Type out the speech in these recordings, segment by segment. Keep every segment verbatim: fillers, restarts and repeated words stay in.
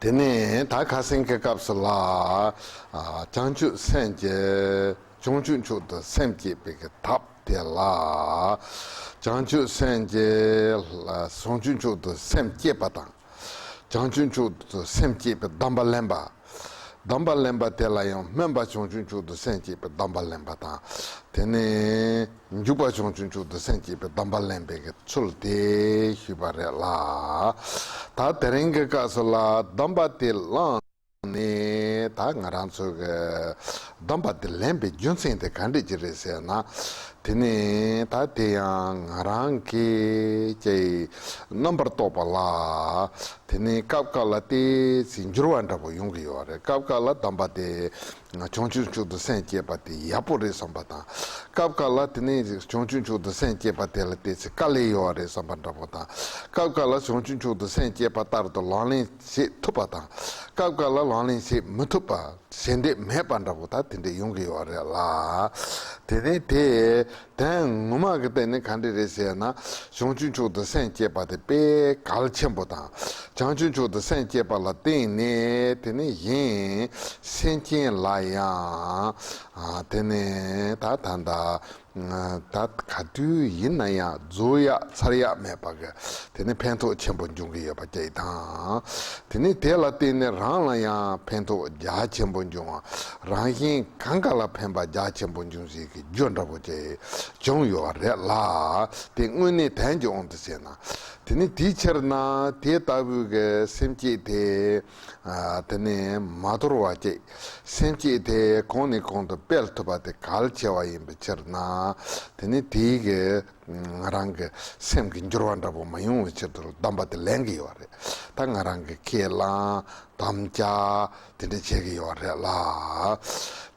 དེ་ནས་ད་ཁ་སང་གི་སྐབས་སུ་ལ། ཨ། བྱང་ཆུབ་སེམས་ཀྱི་བྱང་ཆུབ་མཆོག་ཏུ་སེམས་བསྐྱེད་པའི་གི་ཐབས་དེ་ལ། བྱང་ཆུབ་སེམས་ཀྱི་བྱང་ཆུབ་མཆོག་ཏུ་སེམས་བསྐྱེད་པ་དང་། བྱང་ཆུབ་མཆོག་ཏུ་སེམས་བསྐྱེད་པའི་སྡོམ་པ་ལེན་པ། སྡོམ་པ་ལེན་པ་དེ་ལ་ཡང་སྨོན་པ་བྱང་ཆུབ་མཆོག་ཏུ་སེམས་བསྐྱེད་པའི་སྡོམ་པ་ལེན་པ་དང་། དེ་ནས་འཇུག་པ་བྱང་ཆུབ་མཆོག་ཏུ་སེམས་བསྐྱེད་པའི་སྡོམ་པ་ལེན་པའི་གི་ཚུལ་དེ་ཞུས་པ་རེད་ལ། ད་དེ་རིང་གི་སྐབས་སུ་ལ་སྡོམ་པ་དེ་བླངས་ནས། ད་ང་རང་ཚོ་གི་སྡོམ་པ་དེ་ལེན་པའི་རྒྱུ་མཚན་དེ་ག་འདྲ་ཅིག་རེད་ཟེར་ན། དེ་ནས་ད་དེ་ཡང་ང་རང་གི་ཅིག་རྣམ་པར་རྟོག་པ་ལ། དེ་ནས་སྐབས་སྐབས་ལ་ཏོག་ཙམ་འགྱུར་བ་འདྲ་པོ་ཡོང་གི་ཡོད་རེད། སྐབས་སྐབས་ལ་སྡོམ་པ་དེ་བྱང་ཆུབ་མཆོག་ཏུ་སེམས་བསྐྱེད་པ་དེ་ཡག་པོ་རེད་བསམ་པ་དང་། སྐབས་སྐབས་ལ་དེ་ནས་བྱང་ཆུབ་མཆོག་ཏུ་སེམས་བསྐྱེད་པ་དེ་ལ་ཏོག་ཙམ་དཀའ་ལས་ཡོད་རེད་བསམ་པ་འདྲ་པོ་དང་། སྐབས་སྐབས་ལ་བྱང་ཆུབ་མཆོག་ཏུ་སེམས་བསྐྱེད་པ་ལྟར་དུ་ལག་ལེན་བྱེད་ཐུབ་པ་དང་། སྐབས་སྐབས་ལ་ལག་ལེན་བྱེད་མི་ཐུབ་པ། ཞལ་འདེབས་མེད་པ་འདྲ་པོ་ད་དེ་འདྲ་ཡོང་གི་ཡོད་རེད་ལ། དེ་ནས་དེ་དོན་ངོ་མ་གི་སྟེང་ནས་ག་འདྲ་རེད་ཟེར་ན། བྱང་ཆུབ་མཆོག་ཏུ་སེམས་བསྐྱེད་པ་དེ་དཔེ་གལ་ཆེན་པོ་དང་། བྱང་ཆུབ་མཆོག་ཏུ་སེམས་བསྐྱེད་པ་ལ་བརྟེན་ནས་དེ་ནས་གཞན་སེམས་ཅན་ལ་ཡང་། ཨ། དེ་ནས་ད་ད་ད། ད་ག་དུས་ཡིན་ན་ཡང་རྫོགས་ཡག་ཚར་ཡག་མེད་པ་གི། དེ་ནི་ཕན་ཐོགས་ཆེན་པོ་འབྱུང་གི་ཡོད་པ་བཅས་དང་། དེ་ནི་དེ་ལ་བརྟེན་ནས་རང་ལ་ཡང་ཕན་ཐོགས་རྒྱ་ཆེན་པོ་འབྱུང་བ། རང་གཞན་གང་ག་ལ་ཕན་པ་རྒྱ་ཆེན་པོ་འབྱུང་བྱེད་ཀྱི་རྒྱུ་འདྲ་པོ་བཅས་བྱུང་ཡོད་རེད་ལ། དེ་དངོས་གནས་དོན་གྱི་དབང་དུ་བྱས་ན། དེ་ནི་དེའི་ཕྱིར་ན་དེ་ལྟ་བུའི་གི་སེམས་བསྐྱེད་དེ། ཨ། དེ་ནས་མ་དོར་བ་བཅས་སེམས་བསྐྱེད་དེ་གོང་ནས་གོང་དུ་སྤེལ་ཐུབ་པ་དེ་གལ་ཆེ་བ་ཡིན་པའི་ཕྱིར་ན། དེ་ནི་དེའི་གི་ང་རང་གི་སེམས་ཀྱི་འགྱུར་བ་འདྲ་པོ་མ་ཡོང་བའི་ཕྱིར་དུ་སྡོམ་པ་དེ་ལེན་གྱི་ཡོད་རེད། ད་ང་རང་གི་ཁས་བླངས་དམ་བཅའ་དེ་འདྲ་བྱེད་ཀྱི་ཡོད་རེད་ལ།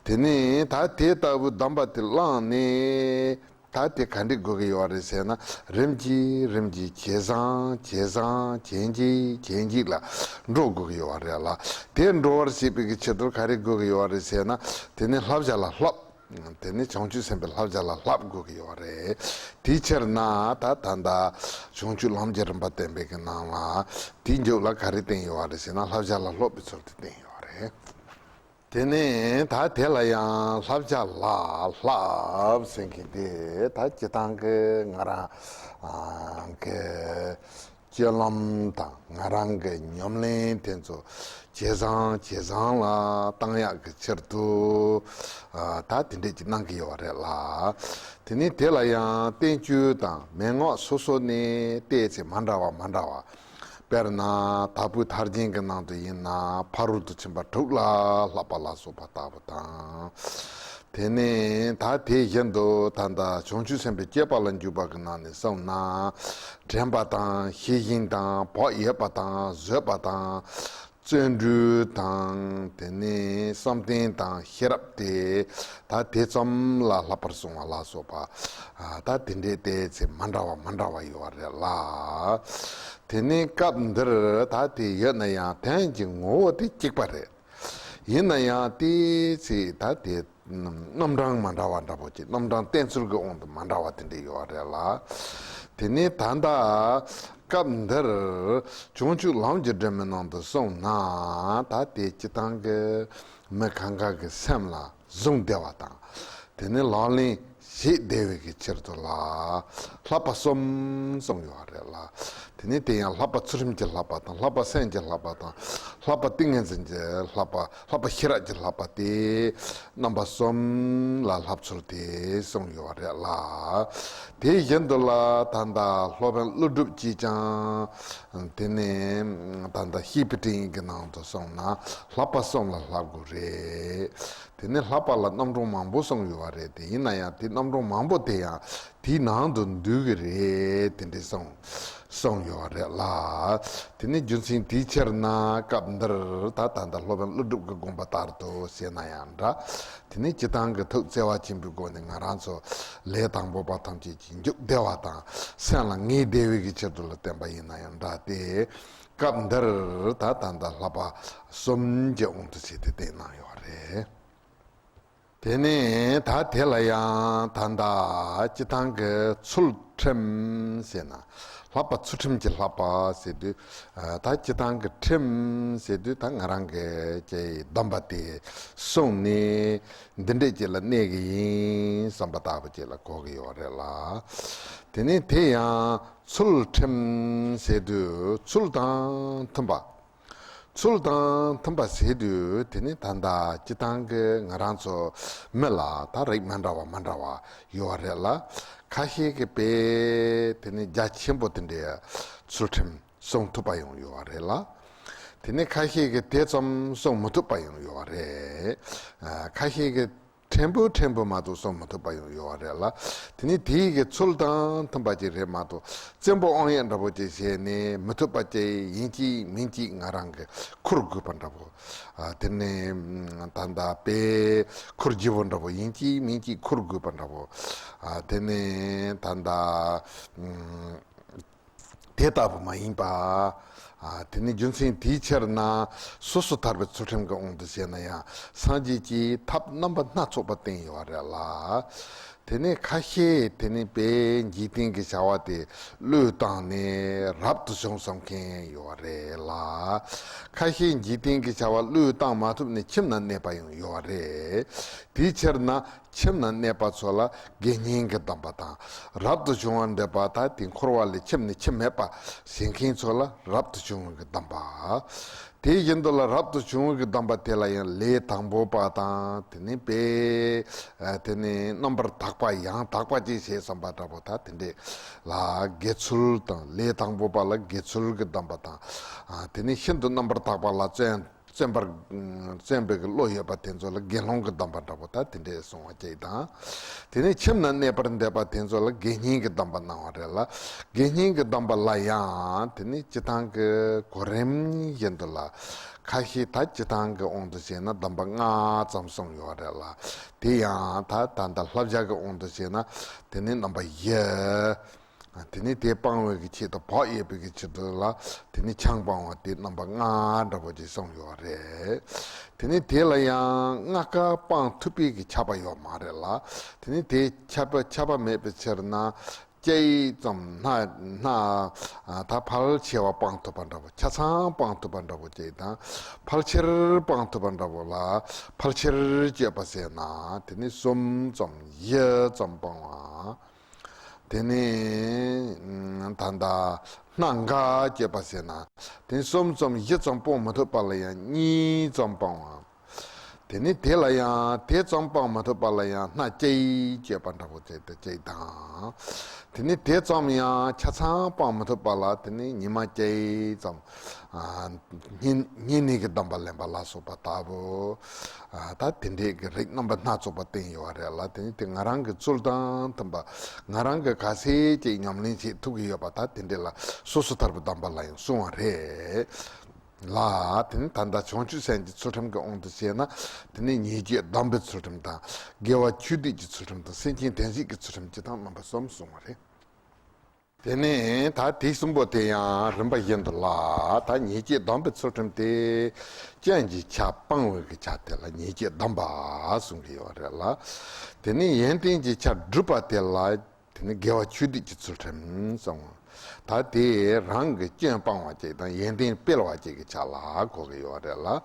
དེ་ནས་ད་དེ་ལྟ་བུ་སྡོམ་པ་དེ་བླངས་ནས། ད་དེ་ག་འདྲ་དགོས་ཀྱི་ཡོད་རེད་ཟེར་ན། རིམ་གྱིས་རིམ་གྱིས་ཇེ་བཟང་ཇེ་བཟང་ཇེ་མགྱོགས་ཇེ་མགྱོགས་ལ་འགྲོ་དགོས་ཀྱི་ཡོད་རེད་ལ། དེ་འགྲོ་བར་བྱེད་པའི་གི་ཆེད་དུ་ག་རེ་དགོས་ཀྱི་ཡོད་རེད་ཟེར་ན། དེ་ནི་བསླབ་བྱ་ལ་བསླབ། དེ་ནི་བྱང་ཆུབ་སེམས་དཔའི་བསླབ་བྱ་ལ་བསླབ་དགོས་ཀྱི་ཡོད་རེད། དེའི་ཕྱིར་ན་ད་ད་ལྟ་བྱང་ཆུབ་ལམ་གྱི་རིམ་པ་བསྟན་པའི་གི་ནང་ལ་དེའི་མཇུག་ལ་ག་རེ་བསྟན་ཡོད་རེད་ཟེར་ན། བསླབ་བྱ་ལ་སློབ་པའི་ཚུལ་དུ་བསྟན་ཡོད་རེད། དེ་ནས་ད་དེ་ལ་ཡང་བསླབ་བྱ་ལ་བསླབ་ཟེར་མཁན་དེ། ད་སྤྱིར་བཏང་གི་ང་རང་གི་སྤྱོད་ལམ་དང་ང་རང་གི་ཉམས་ལེན་དེ་ཚོ་ཇེ་བཟང་ཇེ་བཟང་ལ་བཏང་ཡག་གི་ཕྱིར་དུ། ཨ། ད་དེ་འདྲས་ཀྱི་གནང་གི་ཡོད་རེད་ལ། དེ་ནས་དེ་ལ་ཡང་བསྟན་བཅོས་དང་མན་ངག་སོ་སོ་ནས་ཏོག་ཙམ་མ་འདྲ་བ་མ་འདྲ་བ། དཔེར་ན་དྭགས་པོའི་ཐར་རྒྱན་གྱི་ནང་དུ་ཡིན་ན་ཕ་རོལ་ཏུ་ཕྱིན་པ་དྲུག་ལ་བསླབ་པ་ལ་སོགས་པ་ལྟ་བུ་དང་། དེ་ནས་ད་དེ་བཞིན་དུ་ད་ལྟ་བྱང་ཆུབ་སེམས་དཔའི་སྤྱོད་པ་ལ་འཇུག་པ་གི་ནང་ནས་གསུངས་ན། དྲན་པ་དང་ཤེས་བཞིན་དང་བག་ཡོད་པ་དང་བཟོད་པ་དང་། བརྩོན་འགྲུས་དང་། དེ་ནས་བསམ་གཏན་དང་ཤེས་རབ་དེ། ད་དེ་ཙམ་ལ་བསླབ་པར་གསུངས་པ་ལ་སོགས་པ། ཨ། ད་དེ་འདྲའི་ཏོག་ཙམ་མ་འདྲ་བ་མ་འདྲ་བ་ཡོད་རེད་ལ། དེ་ནས་སྐབས་འདིར་ད་དེ་ཡོད་ན་ཡང་དོན་གྱི་ངོ་བོ་དེ་གཅིག་པ་རེད། ཡིན་ན་ཡང་ཏོག་ཙམ་ད་དེ་རྣམ་གྲངས་མ་འདྲ་བ་འདྲ་པོ་ཅིག་རྣམ་གྲངས་བསྟན་ཚུལ་གྱི་དབང་དུ་མ་འདྲ་བ་དེ་འདྲ་ཡོད་རེད་ལ། དེ་ནས་ད་ལྟ་སྐབས་འདིར་བྱང་ཆུབ་ལམ་གྱི་སྒྲོན་མའི་ནང་དུ་སོང་ན། ད་དེ་སྤྱིར་བཏང་གི་མི་གང་ག་གི་སེམས་ལ་བཟུང་བདེ་བ་དང་། དེ་ནས་ལག་ལེན་བྱེད་བདེ་བའི་གི་ཕྱིར་དུ་ལ་བསླབ་པ་གསུམ་གསུངས་ཡོད་རེད་ལ། དེ་ནས་དེ་ཡང་བསླབ་པ་ཚུལ་ཁྲིམས་ཀྱི་བསླབ་པ་དང་། བསླབ་པ་སེམས་ཀྱི་བསླབ་པ་དང་། བསླབ་པ་ཏིང་ངེ་འཛིན་གྱི་བསླབ་པ། བསླབ་པ་ཤེས་རབ་ཀྱི་བསླབ་པ་དེ་རྣམ་པ་གསུམ་ལ་བསླབ་ཚུལ་དེ་གསུངས་ཡོད་རེད་ལ། དེ་བཞིན་དུ་ལ་ད་ལྟ་སློབ་དཔོན་ཀླུ་སྒྲུབ་ཀྱིས་ཀྱང་དེ་ནས་ད་ལྟ་བཤེས་པའི་སྤྲིངས་ཡིག་གི་ནང་དུ་སོང་ན་བསླབ་པ་གསུམ་ལ་བསླབ་དགོས་རེད། དེ་ནས་བསླབ་པ་ལ་རྣམ་གྲངས་མང་པོ་གསུངས་ཡོད་པ་རེད་དེ། ཡིན་ན་ཡང་དེ་རྣམ་གྲངས་མང་པོ་དེ་ཡང་དེའི་ནང་དུ་འདུས་ཀྱི་རེད། དེ་འདྲས་གསུངས་གསུངས་ཡོད་པ་རེད་ལ། དེ་ནས་རྒྱུ་མཚན་དེའི་ཕྱིར་ན་སྐབས་འདིར་ད་ད་ལྟ་སློབ་དཔོན་ཀླུ་སྒྲུབ་ཀྱི་དགོངས་པ་ལྟར་དུ་བྱས་ན་ཡང་འདྲ། དེ་ནས་སྤྱིར་བཏང་གི་ཐུགས་བརྩེ་བ་ཆེན་པོའི་སྒོ་ནས་ང་རང་ཚོ་ལས་དང་པོ་པ་ཐམས་ཅད་ཀྱི་འཇུག་བདེ་བ་དང་སེམས་ལ་ངེས་བདེ་བའི་གི་ཆེད་དུ་ལ་བསྟན་པ་ཡིན་ན་ཡང་འདྲ་སྟེ། སྐབས་འདིར་ད་ད་ལྟ་བསླབ་པ་གསུམ་གྱི་དབང་དུ་བྱས་ཏེ་བསྟན་གནང་ཡོད་རེད། དེ་ནས་ད་དེ་ལ་ཡང་ད་ལྟ་སྤྱིར་བཏང་གི་ཚུལ་ཁྲིམས་ཟེར་ན། ལྷག་པ་ཚུལ་ཁྲིམས་ཀྱི་ལྷག་པ་ཟེར་དུས། ད་སྤྱིར་བཏང་གི་ཁྲིམས་ཟེར་དུས་ད་ང་རང་གི་ཀྱི་སྡོམ་པ་དེ་བསྲུངས་ནས་འདི་འདྲས་ཅིག་ལ་གནས་ཀྱི་ཡིན་བསམ་པ་ལྟ་བུ་ཅིག་ལ་གོ་གི་ཡོད་རེད་ལ། དེ་ནས་དེ་ཡང་ཚུལ་ཁྲིམས་ཟེར་དུས་ཚུལ་དང་མཐུན་པ། ཚུལ་དང་མཐུན་པ་ཟེར་དུས་དེ་ནི་ད་ལྟ་སྤྱིར་བཏང་གི་ང་རང་ཚོ་མི་ལ་ད་རིགས་མ་འདྲ་བ་མ་འདྲ་བ་ཡོད་པ་རེད་ལ། ཁ་ཤས་ཀྱི་དཔེ་དེ་ནི་རྒྱ་ཆེན་པོ་དེ་འདྲའི་ཚུལ་ཁྲིམས་སྲུང་ཐུབ་པ་ཡང་ཡོད་པ་རེད་ལ། དེ་ནི་ཁ་ཤས་ཀྱི་དེ་ཙམ་སྲུང་མི་ཐུབ་པ་ཡང་ཡོད་པ་རེད། ཁ་ཤས་ཀྱི་ཕྲན་བུ་ཕྲན་བུ་མ་གཏོགས་སྲུང་མི་ཐུབ་པ་ཡང་ཡོད་པ་རེད་ལ། དེ་ནི་དེའི་གི་ཚུལ་དང་མཐུན་པ་ཅིག་རེད་མ་གཏོགས་བཙན་པོ་དབང་ཡོད་འདྲ་པོ་ཅིག་བྱས་ནས་མི་ཐུབ་པ་ཅིག་ཡིན་གཅིག་མིན་གཅིག་ང་རང་གི་ཁུར་དགོས་པ་འདྲ་པོ། ཨ། དེ་ནི་ད་ལྟ་དཔེ་ཁུར་རྒྱུ་བོ་འདྲ་པོ་ཡིན་གཅིག་མིན་གཅིག་ཁུར་དགོས་པ་འདྲ་པོ། ཨ། དེ་ནི་ད་ལྟ་དེ་ལྟ་བུ་མ་ཡིན་པ། ཨ། དེ་ནི་རྒྱུ་མཚན་དེའི་ཕྱིར་ན་སོ་སོ་ཐར་པའི་ཚུལ་ཁྲིམས་ཀྱི་དབང་དུ་བྱས་ན་ཡང་སངས་རྒྱས་ཀྱིས་ཐབས་རྣམ་པ་སྣ་ཚོགས་པ་བསྟན་ཡོད་རེད་ལ། དེ་ནི་ཁ་ཤས་དེ་ནི་དཔེ་འཇིག་རྟེན་གྱི་བྱ་བ་དེ་བློས་བཏང་ནས་རབ་ཏུ་བྱུང་བསམ་མཁན་ཡོད་རེད་ལ། ཁ་ཤས་འཇིག་རྟེན་གྱི་བྱ་བ་བློས་བཏང་མ་ཐུབ་ནས་ཁྱིམ་ན་གནས་པ་ཡང་ཡོད་རེད། དེའི་ཕྱིར་ན། ཁྱིམ་ན་གནས་པ་ཚོ་ལ་དགེ་བསྙེན་གྱི་སྡོམ་པ་དང་། རབ་ཏུ་བྱུང་བར་འདོད་པ་དང་དེ་འཁོར་བ་ལས་ཁྱིམ་ནས་ཁྱིམ་མེད་པ་ཞིག་མཁན་ཚོ་ལ་རབ་ཏུ་བྱུང་བའི་སྡོམ་པ། དེ་བཞིན་དུ་ལ་རབ་ཏུ་བྱུང་བའི་སྡོམ་པ་དེ་ལ་ཡང་ལས་དང་པོ་པ་དང་དེ་ནི་དཔེ། དེ་ནི་རྣམ་པར་དག་པ་ཡང་དག་པ་ཅིག་བྱས་བསམ་པ་འདྲ་པོ་ད་དེ་འདྲས་ལ་དགེ་ཚུལ་དང་ལས་དང་པོ་པ་ལ་དགེ་ཚུལ་གྱི་སྡོམ་པ་དང་། དེ་ནི་ཤིན་ཏུ་རྣམ་པར་དག་པ་ལ་བརྩོན། བརྩོན་པར། བརྩོན་པའི་བློ་ཡོད་པ་དེ་ཚོ་ལ་དགེ་སློང་གི་སྡོམ་པ་འདྲ་པོ་ད་དེ་འདྲས་གསུང་བ་གཅིག་དང་། དེ་ནས་ཁྱིམ་ན་གནས་པར་འདོད་པ་དེ་ཚོ་ལ་དགེ་བསྙེན་གྱི་སྡོམ་པ་གནང་བ་རེད་ལ། དགེ་བསྙེན་གྱི་སྡོམ་པ་ལ་ཡང་དེ་ནི་སྤྱིར་བཏང་གི་གོ་རིམ་བཞིན་དུ་ལ། ཁ་ཤས་ད་སྤྱིར་བཏང་གི་དབང་དུ་བྱས་ན་སྡོམ་པ་ལྔ་ཙམ་གསུངས་ཡོད་རེད་ལ། དེ་ཡང་ད་ད་ལྟ་བསླབ་བྱ་གི་དབང་དུ་བྱས་ན་དེ་ནི་རྣམ་པ་བཞི། དེ་ནི་དེ་སྤང་བའི་གི་ཆེད་དུ་བག་ཡོད་པའི་གི་ཆེད་དུ་ལ་དེ་ནི་ཆང་སྤང་བ་དེ་རྣམ་པ་ལྔ་འདྲ་པོ་ཅིག་གསུངས་ཡོད་རེད། དེ་ནི་དེ་ལ་ཡང་ལྔ་ཀ་སྤང་ཐུབ་པའི་གི་ཆད་པ་ཡོད་མ་རེད་ལ། དེ་ནི་དེ་ཆད་པ་ཆད་པ་མེད་པའི་ཕྱིར་ན་ཅིག་ཙམ་སྣ་སྣ་ད་ཕལ་ཆེ་བ་སྤང་ཐུབ་པ་འདྲ་པོ་ཆ་ཚང་སྤང་ཐུབ་པ་འདྲ་པོ་ཅིག་དང་། ཕལ་ཆེར་སྤང་ཐུབ་པ་འདྲ་པོ་ལ་ཕལ་ཆེར་སྤྱོད་པ་ཟེར་ན་དེ་ནི་གསུམ་ཙམ་བཞི་ཙམ་སྤང་བ། དེ་ནས་ད་ལྟ་སྣ་འགའ་སྤྱོད་པ་ཟེར་ན་དེ་ནི་གསུམ་ཙམ་བཞི་ཙམ་སྤོང་མི་ཐུབ་པ་ལ་ཡང་གཉིས་ཙམ་སྤང་བ། དེ་ནི་དེ་ལ་ཡང་དེ་ཙམ་སྤང་མི་ཐུབ་པ་ལ་ཡང་སྣ་གཅིག་སྤྱོད་པ་འདྲ་པོ་བྱས་ཏེ་གཅིག་དང་། དེ་ནི་དེ་ཙམ་ཡང་ཆ་ཚང་སྤང་མི་ཐུབ་པ་ལ་དེ་ནི་ཉི་མ་གཅིག་ཙམ། ཉིན་ཉིན་ནི་གི་སྡོམ་པ་ལེན་པ་ལ་སོགས་པ་ལྟ་བུ། ད་དེ་འདྲས་ཀྱི་རིགས་རྣམ་པ་སྣ་ཚོགས་པ་བསྟན་ཡོད་རེད་ལ། དེ་ནི་དེ་ང་རང་གི་ཚུལ་དང་མཐུན་པ་ང་རང་གི་ག་ཚད་ཅིག་ཉམས་ལེན་བྱེད་ཐུབ་ཀྱི་ཡོད་པ་ད་དེ་འདྲས་ལ་སོ་སོ་ཐར་པའི་སྡོམ་པ་ལ་ཡང་གསུངས་པ་རེད་ལ། དེ་ནི་ད་ལྟ་བྱང་ཆུབ་སེམས་ཀྱི་ཚུལ་ཁྲིམས་ཀྱི་དབང་དུ་བྱས་ན་དེ་ནི་ཉེས་སྤྱོད་སྡོམ་པའི་ཚུལ་ཁྲིམས་དང་དགེ་བ་ཆོས་སྡུད་ཀྱི་ཚུལ་ཁྲིམས་དང་སེམས་ཅན་བདེན་བཞིའི་ཚུལ་ཁྲིམས་སྤྱི་དང་རྣམ་པ་གསུམ་གསུངས་པ་རེད། དེ་ནས་ད་དེ་གསུམ་པོ་དེ་ཡང་རིམ་པ་བཞིན་དུ་ལ་ད་ཉེས་སྤྱོད་སྡོམ་པའི་ཚུལ་ཁྲིམས་དེ་སྐྱོན་གྱི་ཆ་སྤང་བའི་གི་ཆ་དེ་ལ་ཉེས་སྤྱོད་སྡོམ་པ་གསུང་གི་ཡོད་རེད་ལ། དེ་ནས་ཡོན་ཏན་གྱི་ཆ་སྒྲུབ་པ་དེ་ལ་དེ་ནི་དགེ་བ་ཆོས་སྡུད་ཀྱི་ཚུལ་ཁྲིམས་གསུང་། ད་དེ་རང་གི་སྐྱོན་སྤང་བ་ཅིག་དང་ཡོན་ཏན་སྤེལ་བ་ཅིག་གི་ཆ་ལ་གོ་གི་ཡོད་རེད་ལ།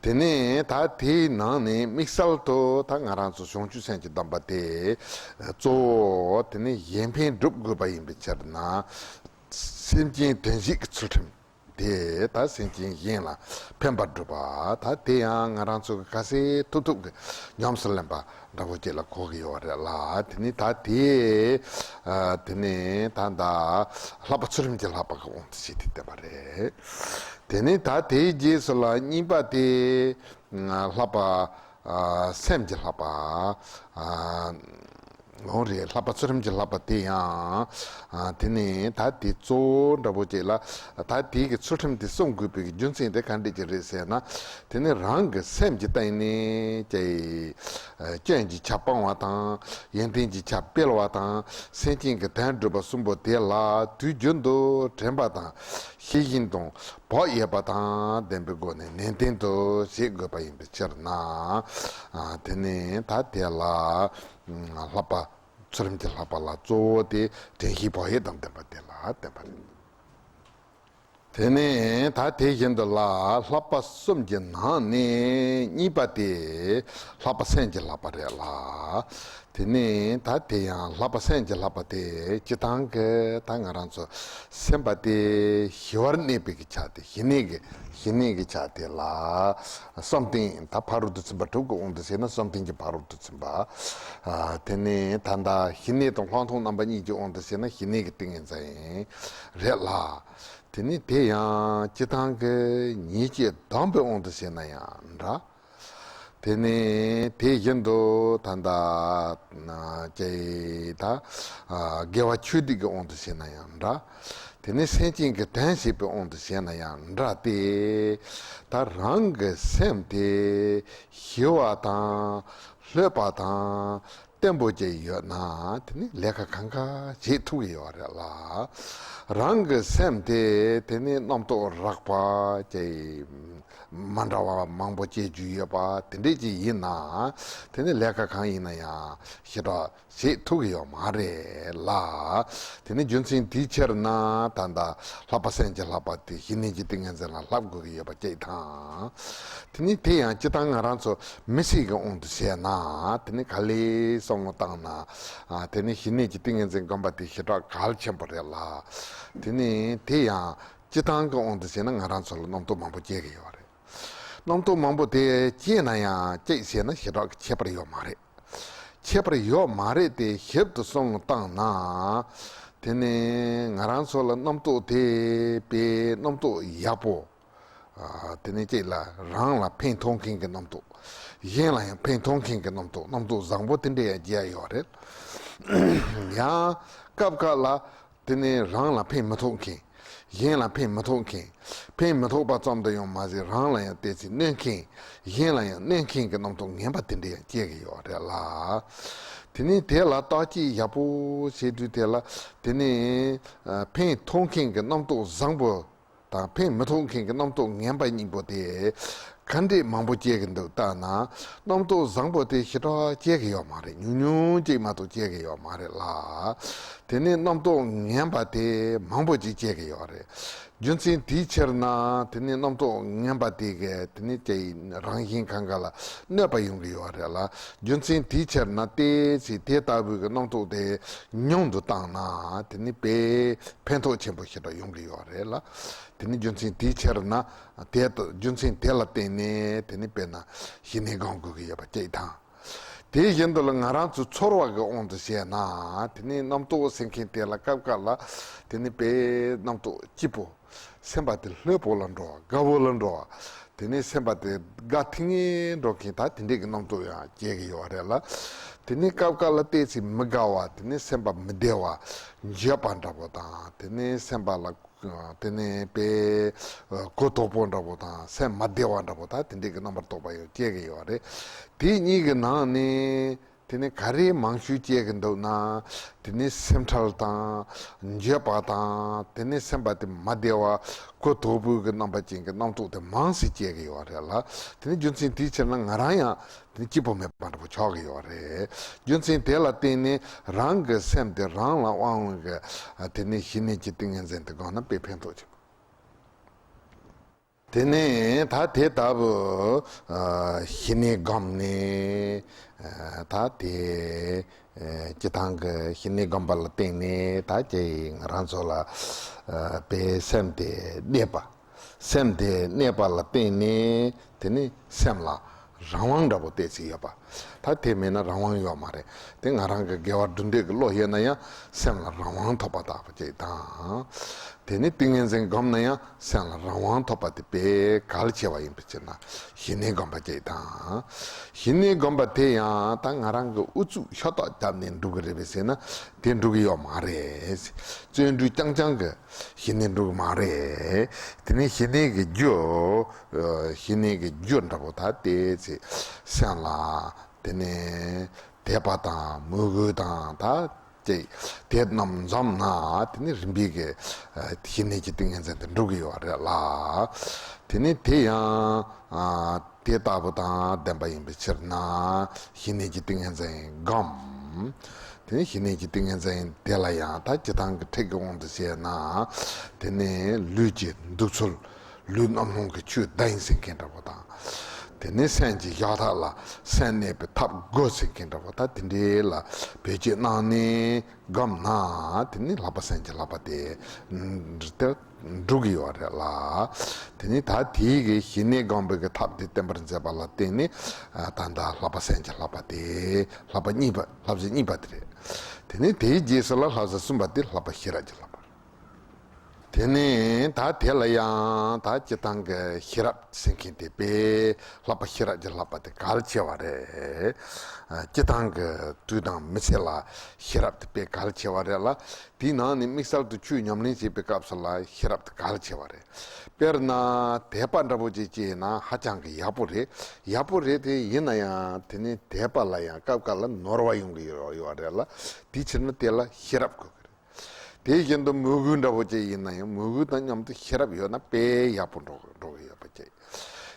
དེ་ནས་ད་དེའི་ནང་ནས་དམིགས་བསལ་དུ་ད་ང་རང་ཚོ་བྱང་ཆུབ་སེམས་ཀྱི་སྡོམ་པ་དེ་གཙོ་བོ་དེ་ནི་གཞན་ཕན་སྒྲུབ་དགོས་པ་ཡིན་པའི་ཕྱིར་ན། སེམས་ཅན་བདེན་བཞིའི་ཚུལ་ཁྲིམས་དེ་ད་སེམས་ཅན་གཞན་ལ་ཕན་པ་སྒྲུབ་པ་ད་དེ་ཡང་ང་རང་ཚོ་གི་ག་ཚད་ཐུབ་ཐུབ་ཀྱི་ཉམས་སུ་ལེན་པ་འདྲ་པོ་ཅིག་ལ་གོ་གི་ཡོད་རེད་ལ། དེ་ནི་ད་དེ་དེ་ནི་ད་ད་ལྷག་པ་ཚུལ་ཁྲིམས་ཀྱི་ལྷག་པ་གི་དབང་དུ་བྱས་ཏེ་བསྟན་པ་རེད། དེ་ནི་ད་དེའི་རྗེས་སུ་ལ་གཉིས་པ་དེ་ལྷག་པ། ཨ། སེམས་ཀྱི་ལྷག་པ། ཨ། འོང་རེད། ལྷག་པ་ཚུལ་ཁྲིམས་ཀྱི་ལྷག་པ་དེ་ཡང་། ཨ། དེ་ནི་ད་དེ་གཙོ་བོ་འདྲ་པོ་ཅིག་ལ་ད་དེའི་གི་ཚུལ་ཁྲིམས་དེ་སྲུང་དགོས་པའི་རྒྱུ་མཚན་དེ་ག་འདྲ་ཅིག་རེད་ཟེར་ན། དེ་ནི་རང་གི་སེམས་ཀྱི་སྟེང་ནས་ཀྱི་སྐྱོན་གྱི་ཆ་སྤང་བ་དང་ཡོན་ཏན་གྱི་ཆ་སྤེལ་བ་དང་སེམས་ཅན་གྱི་དོན་སྒྲུབ་པ་གསུམ་པོ་དེ་ལ་དུས་རྒྱུན་དུ་དྲན་པ་དང་ཤེས་བཞིན་དང་། བག་ཡོད་པ་དང་ལྡན་པའི་སྒོ་ནས་ནན་ཏན་དུ་བྱེད་དགོས་པ་ཡིན་པའི་ཕྱིར་ན། ཨ། དེ་ནི་ད་དེ་ལ་བསླབ་པ། ཚུལ་ཁྲིམས་ཀྱི་བསླབ་པ་ལ་གཙོ་བོ་དེ་དྲན་ཤེས་བག་ཡོད་དང་ལྡན་པ་དེ་ལ་བསྟན་པ་རེད། དེ་ནས་ད་དེ་བཞིན་དུ་ལ་བསླབ་པ་གསུམ་གྱི་ནང་ནས་གཉིས་པ་དེ་བསླབ་པ་སེམས་ཀྱི་བསླབ་པ་རེད་ལ། དེ་ནས་ད་དེ་ཡང་བསླབ་པ་སེམས་ཀྱི་བསླབ་པ་དེ་སྤྱིར་བཏང་གི་ད་ང་རང་ཚོ་སེམས་པ་དེ་ཞི་བར་གནས་པའི་གི་ཆ་དེ། ཞི་གནས་ཀྱི་ཞི་གནས་ཀྱི་ཆ་དེ་ལ་བསམ་གཏན། ད་ཕ་རོལ་ཏུ་ཕྱིན་པ་དྲུག་གི་དབང་དུ་བྱས་ན་བསམ་གཏན་གྱི་ཕ་རོལ་ཏུ་ཕྱིན་པ། ཨ། དེ་ནས་ད་ལྟ་ཞི་གནས་དང་ལྷག་མཐོང་རྣམ་པ་གཉིས་ཀྱི་དབང་དུ་བྱས་ན་ཞི་གནས་ཀྱི་ཏིང་ངེ་འཛིན་རེད་ལ། དེ་ནི་དེ་ཡང་སྤྱིར་བཏང་གི་ཉེས་སྤྱོད་སྡོམ་པའི་དབང་དུ་བྱས་ན་ཡང་འདྲ། དེ་ནི་དེ་བཞིན་དུ་ད་ལྟ་ཅེ་ད་དགེ་བ་ཆོས་སྡུད་ཀྱི་དབང་དུ་བྱས་ན་ཡང་འདྲ། དེ་ནི་སེམས་ཅན་གྱི་དོན་བྱེད་པའི་དབང་དུ་བྱས་ན་ཡང་འདྲ་སྟེ། ད་རང་གི་སེམས་དེ་ཞི་བ་དང་ལྷོད་པ་དང་བརྟན་པོ་ཅིག་ཡོད་ན། དེ་ནི་ལས་ཀ་གང་ག་བྱེད་ཐུབ་ཀྱི་ཡོད་རེད་ལ། རང་གི་སེམས་དེ་དེ་ནི་རྣམ་རྟོག་རགས་པ་ཅིག་མ་འདྲ་བ་མང་པོ་སྐྱེ་རྒྱུ་ཡོད་པ་དེ་འདྲས་ཅིག་ཡིན་ན། དེ་ནི་ལས་ཀ་གང་ཡིན་ན་ཡང་ཞེ་དྲག་བྱེད་ཐུབ་ཀྱི་ཡོད་མ་རེད་ལ། དེ་ནི་རྒྱུ་མཚན་དེའི་ཕྱིར་ན་ད་ལྟ་བསླབ་པ་སེམས་ཀྱི་བསླབ་པ་དེ་ཞི་གནས་ཀྱི་ཏིང་ངེ་འཛིན་ལ་བསླབ་དགོས་ཀྱི་ཡོད་པ་གཅིག་དང་། དེ་ནི་དེ་ཡང་སྤྱིར་བཏང་ང་རང་ཚོ་མི་སེར་གྱི་དབང་དུ་བྱས་ན། དེ་ནི་ག་ལེར་བསམ་བློ་བཏང་ན། ཨ། དེ་ནི་ཞི་གནས་ཀྱི་ཏིང་ངེ་འཛིན་སྒོམ་པ་དེ་ཞེ་དྲག་གལ་ཆེན་པོ་རེད་ལ། དེ་ནི་དེ་ཡང་སྤྱིར་བཏང་གི་དབང་དུ་བྱས་ན་ང་རང་ཚོ་ལ་རྣམ་རྟོག་མང་པོ་སྐྱེ་གི་ཡོད་རེད། རྣམ་རྟོག་མང་པོ་དེ་སྐྱེས་ན་ཡང་གཅིག་བྱས་ན་ཞེ་དྲག་གི་ཁྱད་པར་ཡོད་མ་རེད། ཁྱད་པར་ཡོད་མ་རེད་དེ། ཞིབ་ཏུ་བསམ་བློ་བཏང་ན། དེ་ནི་ང་རང་ཚོ་ལ་རྣམ་རྟོག་དེ་དཔེ་རྣམ་རྟོག་ཡག་པོ། ཨ། དེ་ནི་གཅིག་ལ་རང་ལ་ཕན་ཐོགས་མཁན་གྱི་རྣམ་རྟོག་གཞན་ལ་ཡང་ཕན་ཐོགས་མཁན་གྱི་རྣམ་རྟོག་རྣམ་རྟོག་བཟང་པོ་དེ་འདྲ་ཡང་སྐྱེ་ཡ་ཡོད་རེད། ཡང་སྐབས་འགའ་ལ་དེ་ནི་རང་ལ་ཕན་མི་ཐོགས་མཁན། གཞན་ལ་ཕན་མི་ཐོགས་མཁན། ཕན་མི་ཐོགས་པ་ཙམ་དུ་ཡང་མ་ཟད། རང་ལ་ཡང་ཏོག་ཙམ་གནོད་མཁན། གཞན་ལ་ཡང་གནོད་མཁན་གྱི་རྣམ་རྟོག་ངན་པ་དེ་འདྲ་ཡང་སྐྱེ་གི་ཡོད་རེད་ལ། དེ་ནི་དེ་ལ་བརྟག་དཔྱད་ཡག་པོ་བྱེད་དུས། དེ་ལ་དེ་ནི་ཕན་ཐོགས་མཁན་གྱི་རྣམ་རྟོག་བཟང་པོ་དང་ཕན་མི་ཐོགས་མཁན་གྱི་རྣམ་རྟོག་ངན་པ་གཉིས་པོ་དེ་ག་འདྲས་མང་པོ་སྐྱེ་གི་འདུག་ལྟ་ན། རྣམ་རྟོག་བཟང་པོ་དེ་ཞེ་དྲག་སྐྱེ་གི་ཡོད་མ་རེད། ཉུང་ཉུང་ཅིག་མ་གཏོགས་སྐྱེ་གི་ཡོད་མ་རེད་ལ། དེ་ནས་རྣམ་རྟོག་ངན་པ་དེ་མང་པོ་ཅིག་སྐྱེ་གི་ཡོད་རེད། རྒྱུ་མཚན་དེའི་ཕྱིར་ན། དེ་ནས་རྣམ་རྟོག་ངན་པ་དེ་གས་དེ་ནས་ཀྱི་རང་བཞིན་གང་ག་ལ་གནོད་པ་ཡོང་གི་ཡོད་རེད་ལ། རྒྱུ་མཚན་དེའི་ཕྱིར་ན། ཏོག་ཙམ་དེ་ལྟ་བུའི་གི་རྣམ་རྟོག་དེ་ཉུང་དུ་བཏང་ན། དེ་ནི་དཔེ་ཕན་ཐོགས་ཆེན་པོ་ཞེ་དྲག་ཡོང་གི་ཡོད་རེད་ལ། དེ་ནི་རྒྱུ་མཚན་དེའི་ཕྱིར་ན། དེ་ལྟ་རྒྱུ་མཚན་དེ་ལ་བརྟེན་ནས་དེ་ནི་དཔེར་ན་ཞི་གནས་སྒོམ་དགོས་ཀྱི་ཡོད་པ་གཅིག་དང་། དེ་བཞིན་དུ་ལ་ང་རང་ཚོ་ཚོར་བ་གི་དབང་དུ་བྱས་ན། དེ་ནི་རྣམ་རྟོག་ཟེར་མཁན་དེ་ལ་སྐབས་འགའ་ལ་དེ་ནི་དཔེ་རྣམ་རྟོག་སྐྱིད་པོ། སེམས་པ་དེ་ལྷོད་པོ་ལ་འགྲོ་བ། དགའ་བོ་ལ་འགྲོ་བ། དེ་ནི་སེམས་པ་དེ་དགའ་ཐིང་ངེ་འགྲོ་མཁན། ད་དེ་འདྲས་ཀྱི་རྣམ་རྟོག་ཡང་སྐྱེ་གི་ཡོད་རེད་ལ། དེ་ནི་སྐབས་འགའ་ལ་ཏོག་ཙམ་མི་དགའ་བ། དེ་ནི་སེམས་པ་མི་བདེ་བ། འགྱོད་པ་འདྲ་པོ་དང་། དེ་ནི་སེམས་པ་ལ། དེ་ནས་དཔེ་གོ་དོག་པོ་འདྲ་པོ་དང་། སེམས་མ་བདེ་བ་འདྲ་པོ། ད་དེ་འདྲས་ཀྱི་རྣམ་པར་རྟོག་པ་ཡང་སྐྱེ་གི་ཡོད་རེད། དེ་གཉིས་ཀྱི་ནང་ནས་དེ་ནས་ག་རེ་མང་ཤོས་སྐྱེ་གི་འདུག་ན། དེ་ནས་སེམས་ཁྲལ་དང་། འགྱོད་པ་དང་། དེ་ནས་སེམས་པ་དེ་མ་བདེ་བ། གོ་དོག་པོའི་གི་རྣམ་པ་ཅན་གྱི་རྣམ་རྟོག་དེ་མང་ཙམ་སྐྱེ་གི་ཡོད་རེད་ལ། དེ་ནས་རྒྱུ་མཚན་དེའི་ཕྱིར་ན་ང་རང་ཡང་དེ་ནི་སྐྱིད་པོ་མེད་པ་འདྲ་པོ་ཆགས་ཀྱི་ཡོད་རེད། རྒྱུ་མཚན་དེ་ལ་བརྟེན་ནས་རང་གི་སེམས་དེ་རང་ལ་དབང་བའི་གི་དེ་ནི་ཞི་གནས་ཀྱི་ཏིང་ངེ་འཛིན་དེ་སྒོམ་ན་དཔེ་ཕན་ཐོགས་ཆེ། དེ་ནས་ད་དེ་ལྟ་བུ་ཞི་གནས་སྒོམ་ནས། ད་དེ་སྤྱིར་བཏང་གི་ཞི་གནས་སྒོམ་པ་ལ་བརྟེན་ནས། ད་ཀྱེ་ང་རང་ཚོ་ལ་དཔེ་སེམས་དེ་གནས་པ། སེམས་དེ་གནས་པ་ལ་བརྟེན་ནས་དེ་ནི་སེམས་ལ་རང་དབང་འདྲ་པོ་ཏོག་ཙམ་ཡོད་པ། ད་དེ་མེད་ན་རང་དབང་ཡོད་མ་རེད། དེ་ང་རང་གི་དགེ་བ་སྒྲུབ་འདོད་ཀྱི་བློ་ཡོད་ན་ཡང་སེམས་ལ་རང་དབང་ཐོབ་པ་ལྟ་བུ་ཅིག་དང་། དེ་ནི་ཏིང་ངེ་འཛིན་སྒོམ་ན་ཡང་སེམས་ལ་རང་དབང་ཐོབ་པ་དེ་དཔེ་གལ་ཆེ་བ་ཡིན་པའི་ཕྱིར་ན་ཞི་གནས་སྒོམ་པ་ཅིག་དང་། ཞི་གནས་སྒོམ་པ་དེ་ཡང་ད་ང་རང་གི་ཨུ་ཚུགས་ཤ་སྟག་བརྒྱབ་ནས་འགྲུབ་ཀྱི་རེད་པས་ཟེར་ན། དེ་འགྲུབ་ཀྱི་ཡོད་མ་རེད། བརྩོན་འགྲུས་རྐྱང་རྐྱང་གི་ཞི་གནས་འགྲུབ་ཀྱི་མ་རེད། དེ་ནས་ཞི་གནས་ཀྱི་རྒྱུ། ཞི་གནས་ཀྱི་རྒྱུ་འདྲ་པོ་ད་ཏོག་ཙམ་སེམས་ལ་དེ་ནས་དད་པ་དང་མོས་གུས་དང་། ད་ ཅིག་དེ་རྣམས་འཛོམས་ན་དེ་ནི་རིམ་པས་ཀྱི་ཨ་ཞི་གནས་ཀྱི་ཏིང་ངེ་འཛིན་དེ་འགྲུབ་ཀྱི་ཡོད་རེད་ལ། དེ་ནི་དེ་ཡང་ཨ་དེ་ལྟ་བུ་དང་ལྡན་པ་ཡིན་པའི་ཕྱིར་ན་ཞི་གནས་ཀྱི་ཏིང་ངེ་འཛིན་སྒོམ། དེ་ནི་ཞི་གནས་ཀྱི་ཏིང་ངེ་འཛིན་དེ་ལ་ཡང་ད་སྤྱིར་བཏང་གི་ཁྲིད་ཀྱི་དབང་དུ་བྱས་ན་དེ་ནི་ལུས་ཀྱི་འདུག་ཚུལ། ལུས་རྣམས་སྣང་གི་ཆོས་བདག་ཡིན་ཟེར་མཁན་འདྲ་པོ་དང་། དེ་ནས་སེམས་ཀྱི་བཞག་ཐབས་ལ་སེམས་གནས་པའི་ཐབས་དགོས་ཟེར་མཁན་འདྲ་པོ་ད་དེ་འདྲའི་ལ་བེད་སྤྱོད་གནང་ནས་བསྒོམས་ན་དེ་ནི་ལྷག་པ་སེམས་ཀྱི་བསླབ་པ་དེ་འདི་ལྟར་འགྲུབ་ཀྱི་ཡོད་རེད་ལ། དེ་ནི་ད་དེའི་གི་ཞི་གནས་སྒོམ་པའི་གི་ཐབས་དེ་བསྟེན་པར་མཛད་པ་ལ་བརྟེན་ནས་ད་ལྟ་ལྷག་པ་སེམས་ཀྱི་བསླབ་པ་དེ་བསླབ་པ་གཉིས་པ་བསླབ་བྱ་གཉིས་པ་དེ་རེད། དེ་ནི་དེའི་རྗེས་སུ་ལ་བསླབ་བྱ་གསུམ་པ་དེ་ལྷག་པ་ཤེས་རབ་ཀྱི་བསླབ་པ། དེ་ནས་ད་དེ་ལ་ཡང་ད་སྤྱིར་བཏང་གི་ཤེས་རབ་ཟེར་མཁན་དེ་དཔེ་ལྷག་པ་ཤེས་རབ་ཀྱི་བསླབ་པ་དེ་གལ་ཆེ་བ་རེད། སྤྱིར་བཏང་གི་དུས་དང་མི་ཚེ་ལ་ཤེས་རབ་དེ་དཔེ་གལ་ཆེ་བ་རེད་ལ། དེའི་ནང་ནས་དམིགས་བསལ་དུ་ཆོས་ཉམས་ལེན་བྱེད་པའི་སྐབས་སུ་ལ་ཤེས་རབ་དེ་གལ་ཆེ་བ་རེད། དཔེར་ན་དད་པ་འདྲ་པོ་ཅིག་སྐྱེས་ན་ཧ་ཅང་གི་ཡག་པོ་རེད། ཡག་པོ་རེད་དེ་ཡིན་ན་ཡང་དེ་ནི་དད་པ་ལ་ཡང་སྐབས་འགའ་ལ་ནོར་བ་ཡོང་གི་ཡོད་རེད་ལ། དེའི་ཕྱིར་ན་དེ་ལ་ཤེས་རབ་དགོས་ཀྱི་རེད། དེ་བཞིན་དུ་མོས་གུས་འདྲ་པོ་ཅིག་ཡིན་ན་ཡང་མོས་གུས་དང་མཉམ་དུ་ཤེས་རབ་ཡོད་ན་དཔེ་ཡག་པོ་འགྲོ་འགྲོ་གི་ཡོད་པ་ཅིག་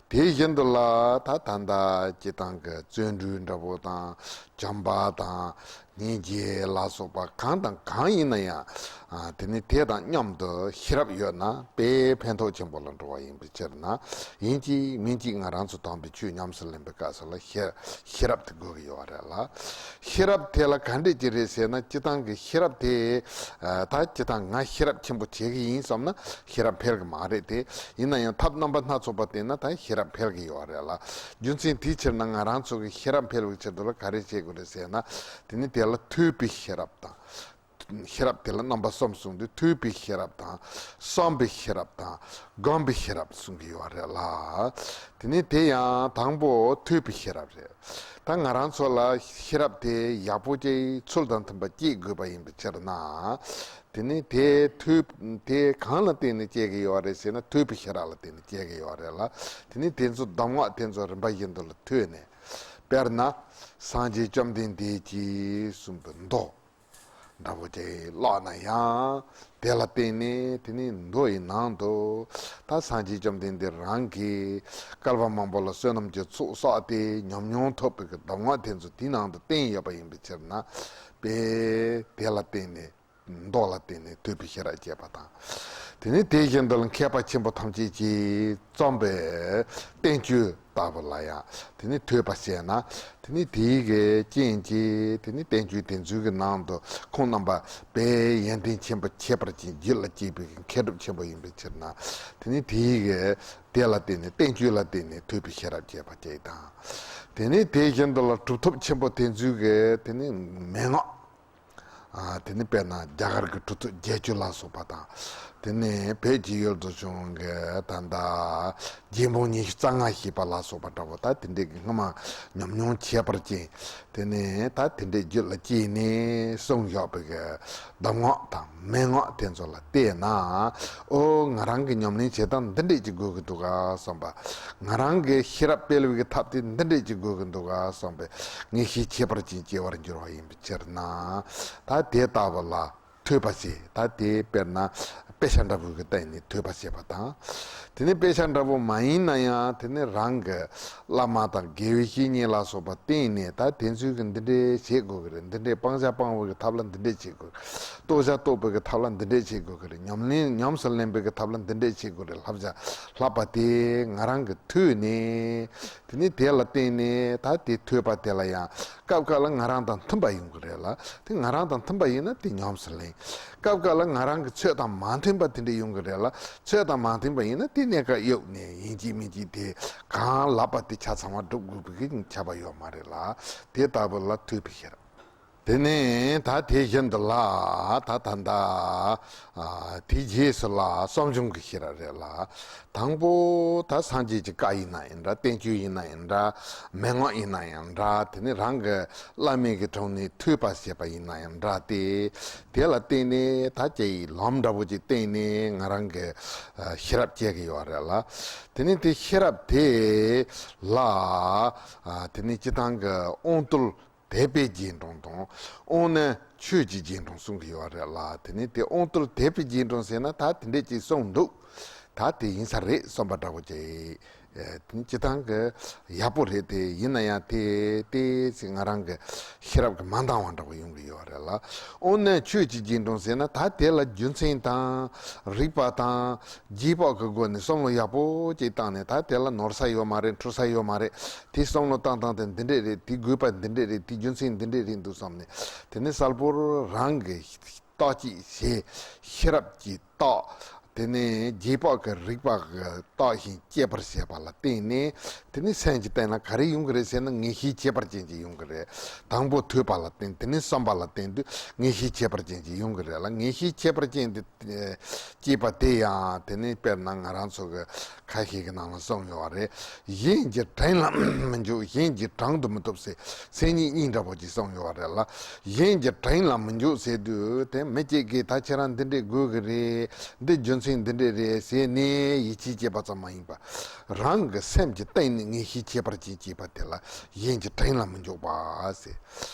དེ་བཞིན་དུ་ལ་ད་ད་ལྟ་སྤྱིར་བཏང་གི་བརྩོན་འགྲུས་འདྲ་པོ་དང་བྱམས་པ་དང་སྙིང་རྗེ་ལ་སོགས་པ་གང་དང་གང་ཡིན་ན་ཡང་དེ་ནི་དེ་དང་མཉམ་དུ་ཤེས་རབ་ཡོད་ན་དཔེ་ཕན་ཐོགས་ཆེན་པོ་ལ་འགྲོ་བ་ཡིན་པའི་ཕྱིར་ན་ཡིན་གཅིག་མིན་གཅིག་ང་རང་ཚོ་དམ་པའི་ཆོས་ཉམས་སུ་ལེན་པའི་སྐབས་སུ་ལ་ཤེས་ཤེས་རབ་དེ་དགོས་ཀྱི་ཡོད་རེད་ལ། ཤེས་རབ་དེ་ལ་ག་འདྲས་ཅིག་རེད་ཟེར་ན་སྤྱིར་བཏང་གི་ཤེས་རབ་དེ་ད་སྤྱིར་བཏང་ང་ཤེས་རབ་ཆེན་པོ་བྱེད་ཀྱི་ཡིན་བསམ་ན་ཤེས་རབ་འཕེལ་གྱི་མ་རེད་དེ། ཡིན་ན་ཡང་ཐབས་རྣམ་པ་སྣ་ཚོགས་པ་བསྟེན་ན་ད་ཤེས་རབ་འཕེལ་གྱི་ཡོད་རེད་ལ། རྒྱུ་མཚན་དེའི་ཕྱིར་ན་ང་རང་ཚོ་གི་ཤེས་རབ་འཕེལ་བའི་ཕྱིར་དུ་ལ་ག་རེ་བྱེད་དགོས་རེད་ཟེར་ན། དེ་ནི་དེ་ལ་ཐོས་པའི་ཤེས་རབ་དང་། ཤེས་རབ་དེ་ལ་རྣམ་པ་གསུམ་གསུངས་ཏེ་ཐོས་པའི་ཤེས་རབ་དང་། བསམ་པའི་ཤེས་རབ་དང་། སྒོམ་པའི་ཤེས་རབ་གསུང་གི་ཡོད་རེད་ལ། དེ་ནི་དེ་ཡང་དང་པོ་ཐོས་པའི་ཤེས་རབ་རེད། ད་ང་རང་ཚོ་ལ་ཤེས་རབ་དེ་ཡག་པོ་ཅིག་ཚུལ་དང་མཐུན་པ་སྐྱེ་དགོས་པ་ཡིན་པའི་ཕྱིར་ན། དེ་ནི་དེ་ཐོས་དེ་གང་ལ་བརྟེན་ནས་སྐྱེ་གི་ཡོད་རེད་ཟེར་ན་ཐོས་པའི་ཤེས་རབ་ལ་བརྟེན་ནས་སྐྱེ་གི་ཡོད་རེད་ལ། དེ་ནི་དེ་ཚོ་གདམས་ངག་དེ་ཚོ་རིམ་པ་བཞིན་དུ་ལ་ཐོས་ནས། དཔེར་ན། སངས་རྒྱས་བཅོམ་ལྡན་འདས་ཀྱིས་གསུངས་པའི་མདོ། འདྲ་པོ་ཅིག་ཀློག་ན་ཡང་དེ་ལ་བརྟེན་ནས་དེ་ནི་མདོ་ཡི་ནང་དུ་ད་སངས་རྒྱས་བཅོམ་ལྡན་འདས་རང་གིས་བསྐལ་པ་མང་པོ་ལ་བསོད་ནམས་ཀྱི་ཚོགས་བསགས་ཏེ་ཉམས་མྱོང་ཐོབ་པའི་གདམས་ངག་དེ་ཚོ་དེའི་ནང་དུ་བསྟན་ཡོད་པ་ཡིན་པའི་ཕྱིར་ན་དཔེ་དེ་ལ་བརྟེན་ནས་མདོ་ལ་བརྟེན་ནས་ཐོས་པའི་ཤེས་རབ་སྐྱེས་པ་དང་། དེ་ནི་དེ་བཞིན་དུ་ལ་མཁས་པ་ཆེན་པོ་ཐམས་ཅད་ཀྱིས་རྩོམ་པའི་བསྟན་བཅོས་ལྟ་བུ་ལ་ཡང་དེ་ནི་ཐོས་པ་ཟེར་ན། དེ་ནི་དེའི་གི་རྐྱེན་གྱིས་དེ་ནི་བསྟན་བཅོས་དེ་ཚོའི་གི་ནང་དུ་ཁོང་རྣམ་པ་དཔེ་ཡོན་ཏན་ཆེན་པོ་ཁྱད་པར་ཅན་རྒྱུད་ལ་སྐྱེས་པའི་གི་མཁས་གྲུབ་ཆེན་པོ་ཡིན་པའི་ཕྱིར་ན། དེ་ནི་དེའི་གི་དེ་ལ་བརྟེན་ནས་བསྟན་བཅོས་ལ་བརྟེན་ནས་ཐོས་པའི་ཤེས་རབ་སྐྱེས་པ་ཅིག་དང་། དེ་ནི་དེ་བཞིན་དུ་ལ་གྲུབ་ཐོབ་ཆེན་པོ་དེ་ཚོའི་གི་དེ་ནི་མན་ངག་ཨ། དེ་ནི་དཔེར་ན་རྒྱ་གར་གྱི་གྲུབ་ཐོབ་བརྒྱད་ཅུ་ལ་སོགས་པ་དང་། དེ་ནས་བོད་ཀྱི་ཡུལ་དུ་བྱུང་གི་ད་ལྟ་རྒྱལ་འབངས་ཉི་ཤུ་རྩ་ལྔ་ཞེས་པ་ལ་སོགས་པ་འདྲ་པོ་ད་དེ་འདྲའི་གི་སྔ་མ་ཉམས་མྱོང་ཁྱད་པར་ཅན། དེ་ནས་ད་དེ་འདྲའི་རྒྱུད་ལ་སྐྱེས་ནས་གསུངས་བཞག་པའི་གི་གདམས་ངག་དང་མན་ངག་དེ་ཚོ་ལ་བལྟས་ན། ཨོ་ང་རང་གི་ཉམས་ལེན་བྱེད་སྟངས་འདི་འདྲས་ཅིག་དགོས་ཀྱི་འདུག་ག་བསམ་པ། ང་རང་གི་ཤེས་རབ་སྤེལ་བའི་གི་ཐབས་དེ་འདི་འདྲས་ཅིག་དགོས་ཀྱི་འདུག་ག་བསམ་པའི་ངེས་ཤེས་ཁྱད་པར་ཅན་སྐྱེ་བར་འགྱུར་བ་ཡིན་པའི་ཕྱིར་ན། ད་དེ་ལྟ་བུ་ལ་ཐོས་པ་ཟེར། ད་དེ་དཔེར་ན་དཔེ་ཆ་འདྲ་བོའི་གི་སྟེང་ནས་ཐོས་པ་ཟེར་བ་དང་། དེ་ནི་དཔེ་ཆ་འདྲ་བོ་མ་ཡིན་ན་ཡང་དེ་ནི་རང་གི་བླ་མ་དང་དགེ་བའི་བཤེས་གཉེན་ལ་སོགས་པ་བསྟེན་ནས་ད་དེ་ཚོས་གི་འདི་འདྲས་བྱེད་དགོས་གི་རེད། འདི་འདྲས་སྤང་བྱ་སྤང་བའི་གི་ཐབས་ལ་འདི་འདྲས་བྱེད་དགོས། རྟོགས་བྱ་རྟོགས་པའི་གི་ཐབས་ལ་འདི་འདྲས་བྱེད་དགོས་གི་རེད། ཉམས་ལེན་ཉམས་སུ་ལེན་པའི་གི་ཐབས་ལ་འདི་འདྲས་བྱེད་དགོས་རེད། བསླབ་བྱ་བསླབ་པ་དེ་ང་རང་གི་ཐོས་ནས། དེ་ནས་དེ་ལ་བརྟེན་ནས་ད་དེ་ཐོས་པ་དེ་ལ་ཡང་སྐབས་འགའ་ལ་ང་རང་དང་མཐུན་པ་ཡོང་གི་རེད་ལ། དེ་ང་རང་དང་མཐུན་པ་ཡིན་ན་དེ་ཉམས་སུ་ལེན། སྐབས་འགའ་ལ་ང་རང་གི་ཚོད་དང་མ་མཐུན་པ་དེ་འདྲ་ཡོང་གི་རེད་ལ། ཚོད་དང་མ་མཐུན་པ་ཡིན་ན་དེ་གནས་སྐབས་གཡུག་ནས་ཡིན་གཅིག་མིན་གཅིག་དེ་གང་ལབ་པ་དེ་ཆ་ཚང་བ་སྒྲུབ་དགོས་པའི་གི་ཁྱབ་པ་ཡོད་མ་རེད་ལ། དེ་ལྟ་བུ་ལ་ཐོས་པའི་ཤེས་རབ། དེ་ནས་ད་དེ་བཞིན་དུ་ལ་ད་ད་ད་ཨ་དེའི་རྗེས་སུ་ལ་བསམ་བྱུང་གི་ཤེས་རབ་རེད་ལ། དང་པོ་ད་སངས་རྒྱས་ཀྱི་བཀའ་ཡིན་ན་ཡང་འདྲ། བསྟན་བཅོས་ཡིན་ན་ཡང་འདྲ། མན་ངག་ཡིན་ན་ཡང་འདྲ། དེ་ནས་རང་གི་བླ་མའི་གི་དྲུང་ནས་ཐོས་པ་བྱས་པ་ཡིན་ན་ཡང་འདྲ་སྟེ། དེ་ལ་བརྟེན་ནས་ད་ཅིག་ལམ་འདྲ་བོ་ཅིག་བསྟན་ནས་ང་རང་གི་ཤེས་རབ་སྐྱེ་གི་ཡོད་རེད་ལ། དེ་ནས་དེ་ཤེས་རབ་དེ་ལ་དེ་ནས་སྤྱིར་བཏང་གི་དབང་རྟུལ། དད་པའི་རྗེས་འབྲང་དང་། དབང་རྣོན་ཆོས་ཀྱི་རྗེས་འབྲང་གསུང་གི་ཡོད་རེད་ལ། དེ་ནས་དེ་དབང་རྟུལ་དད་པའི་རྗེས་འབྲང་ཟེར་ན་ད་དེ་འདྲས་ཅིག་གསུངས་འདུག་ད་དེ་ཡིན་ས་རེད་བསམ་པ་འདྲ་བོ་ཅིག་ཨེ། དེ་སྤྱིར་བཏང་གི་ཡག་པོ་རེད་དེ། ཡིན་ན་ཡང་དེ་དེ་ཚེ་ང་རང་གི་ཤེས་རབ་ཀྱི་མ་འདང་བ་འདྲ་བོ་ཡོང་གི་ཡོད་རེད་ལ། དབང་རྣོན་ཆོས་ཀྱི་རྗེས་འབྲང་ཟེར་ན་ད་དེ་ལ་རྒྱུ་མཚན་དང་རིགས་པ་དང་རྗེས་དཔག་གི་སྒོ་ནས་བསམ་བློ་ཡག་པོ་ཅིག་བཏང་ནས། ད་དེ་ལ་ནོར་ས་ཡོད་མ་རེད། འཁྲུལ་ས་ཡོད་མ་རེད། དེ་བསམ་བློ་བཏང་སྟངས་དེ་འདི་འདྲས་རེད། དེ་དགོས་པ་འདི་འདྲས་རེད། དེ་རྒྱུ་མཚན་འདི་འདྲས་རེད་འདུག་བསམ་ནས། དེ་ནས་གསལ་པོར་རང་གི་བརྟག་དཔྱད་བྱས། ཤེས་རབ་ཀྱིས་བརྟག་དེ་ནས་རྗེས་དཔག་གི་རིགས་པ་གིས་བརྟགས་ཤིང་དཔྱད་པར་བྱེད་པ་ལ་བརྟེན་ནས། དེ་ནས་སེམས་ཀྱི་སྟེང་ན་ག་རེ་ཡོང་གི་རེད་ཟེར་ན། ངེས་ཤེས་ཁྱད་པར་ཅན་ཅིག་ཡོང་གི་རེད། དང་པོ་ཐོས་པ་ལ་བརྟེན། དེ་ནས་བསམ་པ་ལ་བརྟེན་དུས་ངེས་ཤེས་ཁྱད་པར་ཅན་ཅིག་ཡོང་གི་རེད་ལ། ངེས་ཤེས་ཁྱད་པར་ཅན་དེ་སྐྱེས་པ་དེ་ཡང་། དེ་ནས་དཔེར་ན་ང་རང་ཚོ་གི་ཁ་ཤས་ཀྱི་ནང་ལ་གསུངས་ཡོད་རེད། གཞན་གྱི་དྲིང་ལ་མི་འཇུག་གཞན་གྱི་དྲང་དུ་མི་གཏུབ་ཟེར། མཚན་ཉིད་གཉིས་འདྲ་པོ་ཅིག་གསུངས་ཡོད་རེད་ལ། གཞན་གྱི་དྲིང་ལ་མི་འཇུག་ཟེར་དུས་དེ་མི་གཅིག་གིས་ད་ཁྱེད་རང་འདི་འདྲས་དགོས་གི་རེད། འདི་རྒྱུ་མཚན་འདི་འདྲས་རེད་ཟེར་ནས་ཡིད་ཆེས་བྱེད་པ་ཙམ་མ་ཡིན་པ། རང་གི་སེམས་ཀྱི་སྟེང་ནས་ངེས་ཤེས་ཁྱད་པར་ཅན་སྐྱེས་པ་དེ་ལ་གཞན་གྱི་དྲིང་ལ་མི་འཇུག་པ་ཟེར།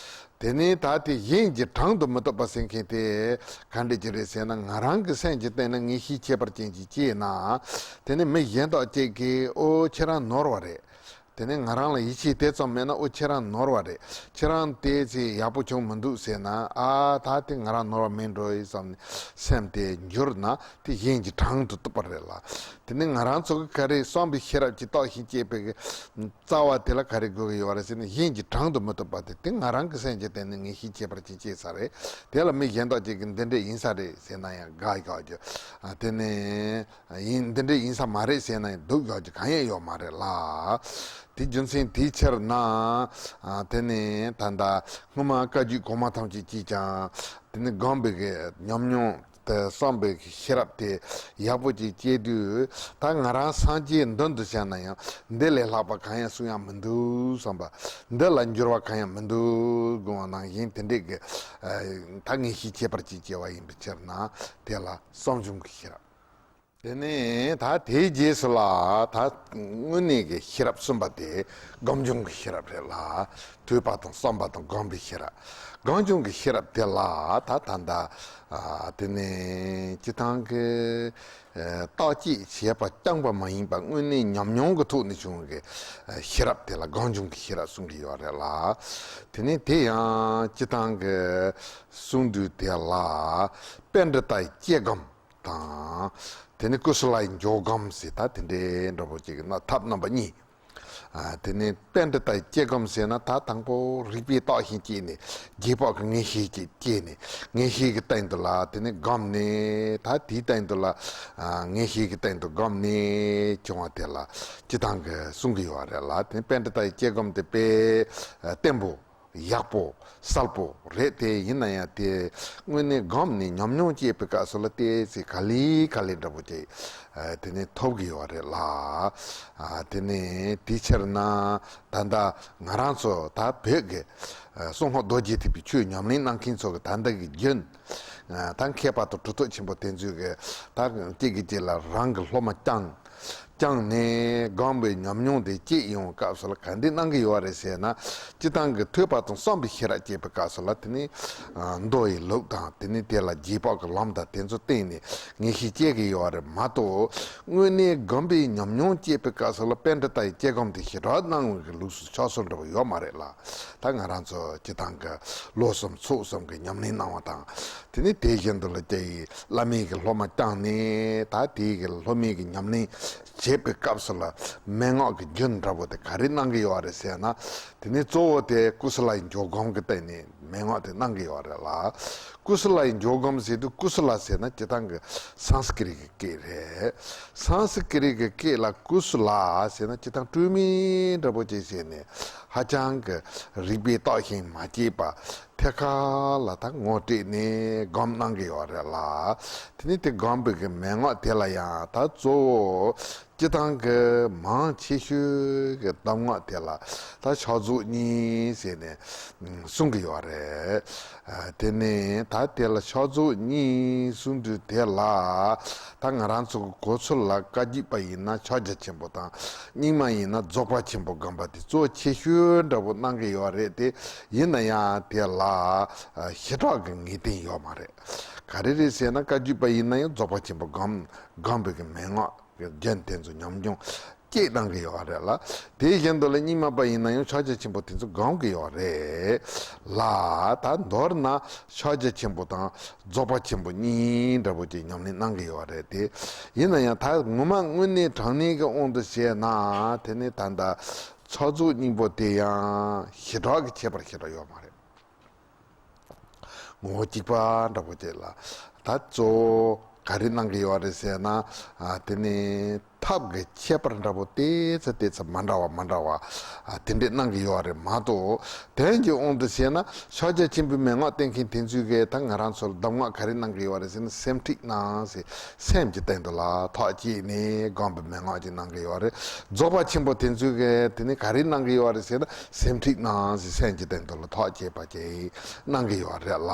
དེ་ནས་ད་དེ་གཞན་གྱི་དྲང་དུ་མི་གཏུབ་པ་ཟེར་མཁན་དེ་ག་འདྲ་ཅིག་རེད་ཟེར་ན། ང་རང་གི་སེམས་ཀྱི་སྟེང་ན་ངེས་ཤེས་ཁྱད་པར་ཅན་ཅིག་སྐྱེས་ན། དེ་ནས་མི་གཞན་དག་ཅིག་གིས་ཨོ་ཁྱེད་རང་ནོར་བ་རེད། དེ་ནས་ང་རང་ལ་ཡིད་ཆེས་དེ་ཙམ་མེད་ན། ཨོ་ཁྱེད་རང་ནོར་བ་རེད། ཁྱེད་རང་དེ་ཚེ་ཡག་པོ་བྱུང་མི་འདུག་ཟེར་ན། ཨ་ད་དེ་ང་རང་ནོར་བ་མིན་འགྲོ་ཡི་བསམ་ནས་སེམས་དེ་འགྱུར་ན། དེ་གཞན་གྱི་དྲང་དུ་གཏུབ་པ་རེད་ལ། དེ་ནས་ང་རང་ཚོ་གི་ག་རེ་བསམ་པའི་ཤེས་རབ་ཀྱིས་བརྟགས་ཤིང་དཔྱད་པའི་གི་རྩ་བ་དེ་ལ་ག་རེ་དགོས་ཀྱི་ཡོད་རེད་ཟེར་ན། གཞན་གྱི་དྲང་དུ་མི་གཏུབ་པ་དེ། དེ་ང་རང་གི་སེམས་ཀྱི་སྟེང་ནས་ངེས་ཤེས་ཁྱད་པར་ཅན་སྐྱེས་ས་རེད། དེ་ལ་མི་གཞན་དག་ཅིག་གིས་འདི་འདྲས་ཡིན་ས་རེད་ཟེར་ན་ཡང་དགའ་ཡག་རྒྱུ། ཨ་དེ་ནས་ཡིན་འདི་འདྲས་ཡིན་ས་མ་རེད་ཟེར་ན་ཡང་སྡུག་ཡག་རྒྱུ་གང་ཡང་ཡོད་མ་རེད་ལ། དེ་རྒྱུ་མཚན་དེའི་ཕྱིར་ན། ཨ་དེ་ནས་ད་ལྟ་སྔོན་མ་བཀའ་བརྒྱུད་གོང་མ་ཐམས་ཅད་ཀྱིས་ཀྱང་དེ་ནས་སྒོམ་པའི་གི་ཉམས་མྱོང་དེ། བསམ་པའི་ཤེས་རབ་དེ་ཡག་པོ་ཅིག་སྐྱེས་དུས། ད་ང་རང་སངས་རྒྱས་མདུན་དུ་བྱོན་ན་ཡང་འདི་ལས་ལྷག་པ་གང་ཡང་གསུང་ཡག་མི་འདུག་བསམ་པ། འདི་ལ་འགྱུར་བ་གང་ཡང་མི་འདུག་དགོངས་པ་ནང་བཞིན་དེ་འདྲས་ཀྱི་ད་ངེས་ཤེས་ཁྱད་པར་ཅན་སྐྱེ་བ་ཡིན་པའི་ཕྱིར་ན། དེ་ལ་བསམ་བྱུང་གི་ཤེས་རབ། དེ་ནས་ད་དེའི་རྗེས་སུ་ལ་ད་དངོས་གནས་ཀྱི་ཤེས་རབ་གསུམ་པ་དེ་སྒོམ་བྱུང་གི་ཤེས་རབ་རེད་ལ། ཐོས་པ་དང་བསམ་པ་དང་སྒོམ་པའི་ཤེས་རབ། སྒོམ་བྱུང་གི་ཤེས་རབ་དེ་ལ་ད་ད་ལྟ་ཨ་དེ་ནས་སྤྱིར་བཏང་གི་ཨ་བརྟག་དཔྱད་བྱས་པ་རྐྱང་པ་མ་ཡིན་པ། དངོས་གནས་ཉམས་མྱོང་གི་ཐོག་ནས་བྱུང་བའི་ཤེས་རབ་དེ་ལ་སྒོམ་བྱུང་གི་ཤེས་རབ་གསུང་གི་ཡོད་རེད་ལ། དེ་ནས་དེ་ཡང་སྤྱིར་བཏང་གི་གསུང་དུས་དེ་ལ་པཎྜི་ཏའི་དཔྱད་སྒོམ་དང་། དེ་ནས་ཀུ་སུ་ལའི་འཇོག་སྒོམ་ཟེར། ད་དེ་འདྲའི་འདྲ་པོ་ཅིག་ན་ཐབས་རྣམ་པ་གཉིས། ཨ་དེ་ནས་པཎྜི་ཏའི་དཔྱད་སྒོམ་ཟེར་ན། ད་དང་པོ་རིགས་པས་བརྟགས་ཤིང་དཔྱད་ནས། རྗེས་དཔག་གི་ངེས་ཤེས་ཀྱིས་དཔྱད་ནས། ངེས་ཤེས་ཀྱི་སྟེང་དུ་ལ་དེ་ནས་སྒོམ་ནས། ད་དེའི་སྟེང་དུ་ལ་ཨ་ངེས་ཤེས་ཀྱི་སྟེང་དུ་སྒོམ་ནས་བྱུང་བ་དེ་ལ་སྤྱིར་བཏང་གི་གསུང་གི་ཡོད་རེད་ལ། དེ་ནས་པཎྜི་ཏའི་དཔྱད་སྒོམ་དེ་དཔེ་ཨ་བརྟན་པོ། ཡག་པོ་གསལ་པོ་རེད་དེ། ཡིན་ན་ཡང་དེ་དངོས་གནས་སྒོམ་ནས་ཉམས་མྱོང་སྐྱེས་པའི་སྐབས་སུ་ལ་ཏོག་ཙམ་ག་ལེ་ག་ལེ་འདྲ་པོ་ཅིག་ཨ་དེ་ནས་ཐོབ་ཀྱི་ཡོད་རེད་ལ། ཨ་དེ་ནས་དེའི་ཕྱིར་ན་ད་ལྟ་ང་རང་ཚོ་ད་བོད་ཀྱི་ཨ་གསང་སྔགས་རྡོ་རྗེ་ཐེག་པའི་ཆོས་ཉམས་ལེན་གནང་མཁན་ཚོ་གི་ད་ལྟ་གི་རྒྱུན། ཨ་ད་མཁས་པ་དང་གྲུབ་ཐོབ་ཆེན་པོ་དེ་ཚོས་གི་ད་གཅིག་གིས་གཅིག་ལ་རང་གི་སློབ་མ་བསྐྱངས། བསྐྱངས་ནས་སྒོམ་པའི་ཉམས་མྱོང་དེ་སྐྱེས་ཡོང་བའི་སྐབས་སུ་ལ་ག་འདྲ་གནང་གི་ཡོད་རེད་ཟེར་ན། སྤྱིར་བཏང་གི་ཐོས་པ་དང་བསམ་པའི་ཤེས་རབ་སྐྱེས་པའི་སྐབས་སུ་ལ་དེ་ནི་ཨ་མདོ་ཡི་ལུགས་དང་། དེ་ནི་དེ་ལ་རྗེས་དཔག་གི་ལམ་དང་དེ་ཚོ་བསྟེན་ནས་ངེས་ཤེས་སྐྱེ་གི་ཡོད་རེད་མ་གཏོགས། དངོས་གནས་སྒོམ་པའི་ཉམས་མྱོང་སྐྱེས་པའི་སྐབས་སུ་ལ་པཎྜི་ཏ་ཡི་དཔྱད་སྒོམ་དེ་ཞེ་དྲག་གནང་བའི་ལུགས་སྲོལ་ཕྱག་སྲོལ་འདྲ་བོ་ཡོད་མ་རེད་ལ། ད་ང་རང་ཚོ་སྤྱིར་བཏང་གི་ལོ་གསུམ་ཚོགས་གསུམ་གྱི་ཉམས་ལེན་གནང་བ་དང་། དེ་ནས་དེ་བཞིན་དུ་ལ་སྐྱེ་ཡི་བླ་མའི་གི་སློབ་མ་བསྐྱངས་ནས། ད་དེའི་གི་སློབ་མའི་གི་ཉམས་ལེན་བྱེད་པའི་སྐབས་སུ་ལ་མན་ངག་གི་རྒྱུན་འདྲ་པོ་དེ་ག་རེ་གནང་གི་ཡོད་རེད་ཟེར་ན། དེ་ནས་གཙོ་བོ་དེ་ཀུ་སུ་ལའི་འཇོག་སྒོམ་གྱི་སྟེང་ནས་མན་ངག་དེ་གནང་གི་ཡོད་རེད་ལ། ཀུ་སུ་ལའི་འཇོག་སྒོམ་ཟེར་དུས། ཀུ་སུ་ལ་ཟེར་ན་སྤྱིར་བཏང་གི་སཾ་སྐྲྀཏ་གི་སྐད་རེད། སཾ་སྐྲྀཏ་གི་སྐད་ལ་ཀུ་སུ་ལ་ཟེར་ན་སྤྱིར་བཏང་སྤྲོས་མེད་འདྲ་པོ་ཅིག་ཟེར་ནས། ཧ་ཅང་གི་རིགས་པས་བརྟགས་ཤིང་མ་དཔྱད་པ། ཐད་ཀར་ལ་ད་ངོ་སྤྲད་ནས་སྒོམ་གནང་གི་ཡོད་རེད་ལ། དེ་ནས་དེ་སྒོམ་པའི་གི་མན་ངག་དེ་ལ་ཡང་ད་གཙོ་བོ་ སྤྱིར་བཏང་གི་མང་ཆེ་ཤོས་ཀྱི་གདམས་ངག་དེ་ལ་ད་ཕྱག་རྫོགས་གཉིས་ཟེར་ནས་གསུང་གི་ཡོད་རེད། དེ་ནས་ད་དེ་ལ་ཕྱག་རྫོགས་གཉིས་གསུང་དུས་དེ་ལ་ད་ང་རང་ཚོ་གི་གོ་ཚུལ་ལ་བཀའ་བརྒྱུད་པ་ཡིན་ན་ཕྱག་རྒྱ་ཆེན་པོ་དང་རྙིང་མ་ཡིན་ན་རྫོགས་པ་ཆེན་པོ་སྒོམ་པ་དེ་གཙོ་ཆེ་ཤོས་འདྲ་པོ་གནང་གི་ཡོད་རེད་དེ། ཡིན་ན་ཡང་དེ་ལ་ཞེ་དྲག་གི་ངེས་གཏན་ཡོད་མ་རེད། ག་རེ་རེད་ཟེར་ན་བཀའ་བརྒྱུད་པ་ཡིན་ན་ཡང་རྫོགས་པ་ཆེན་པོ་སྒོམ་སྒོམ་པའི་གི་མན་ངག་རྒྱན་དེ་ཚོ་ཉམས་མྱོང་སྐྱེས་གནང་གི་ཡོད་རེད་ལ། དེ་བཞིན་དུ་ལ་རྙིང་མ་པ་ཡིན་ན་ཡང་ཕྱག་རྒྱ་ཆེན་པོ་དེ་ཚོ་སྒོམ་གི་ཡོད་རེད་ལ། ད་མདོར་ན་ཕྱག་རྒྱ་ཆེན་པོ་དང་རྫོགས་པ་ཆེན་པོ་གཉིས་འདྲ་པོ་ཅིག་ཉམས་ལེན་གནང་གི་ཡོད་རེད་དེ། ཡིན་ན་ཡང་ད་ངོ་མ་དངོས་གནས་དྲང་གནས་ཀྱི་དབང་དུ་བྱས་ན་དེ་ནི་ད་ལྟ་ཕྱག་རྫོགས་སྙིང་པོ་དེ་ཡང་ཞེ་དྲག་གི་ཁྱད་པར་ཞེ་དྲག་ཡོད་མ་རེད། ངོ་བོ་གཅིག་པ་འདྲ་པོ་ཅིག་ལ་ད་གཙོ་བོ་ག་རེ་གནང་གི་ཡོད་རེད་ཟེར་ན། ཨ་དེ་ནི་ཐབས་ཀྱི་ཁྱད་པར་འདྲ་པོ་ཏོག་ཙམ་ཏོག་ཙམ་མ་འདྲ་བ་མ་འདྲ་བ་ཨ་དེ་འདྲས་གནང་གི་ཡོད་རེད་མ་གཏོགས། དོན་གྱི་དབང་དུ་བྱས་ན་ཕྱག་རྒྱ་ཆེན་པོའི་མན་ངག་བསྟན་མཁན་དེ་ཚོས་གི་ད་ང་རང་ཚོར་གདམས་ངག་ག་རེ་གནང་གི་ཡོད་རེད་ཟེར་ན་སེམས་ཁྲིད་གནང་ཟེར། སེམས་ཀྱི་སྟེང་དུ་ལ་ཐག་བཅད་ནས་སྒོམ་པའི་མན་ངག་ཅིག་གནང་གི་ཡོད་རེད། རྫོགས་པ་ཆེན་པོ་དེ་ཚོས་གི་དེ་ནི་ག་རེ་གནང་གི་ཡོད་རེད་ཟེར་ན་སེམས་ཁྲིད་གནང་ཟེར་སེམས་ཀྱི་སྟེང་དུ་ལ་ཐག་བཅད་པ་ཅིག་གནང་གི་ཡོད་རེད་ལ།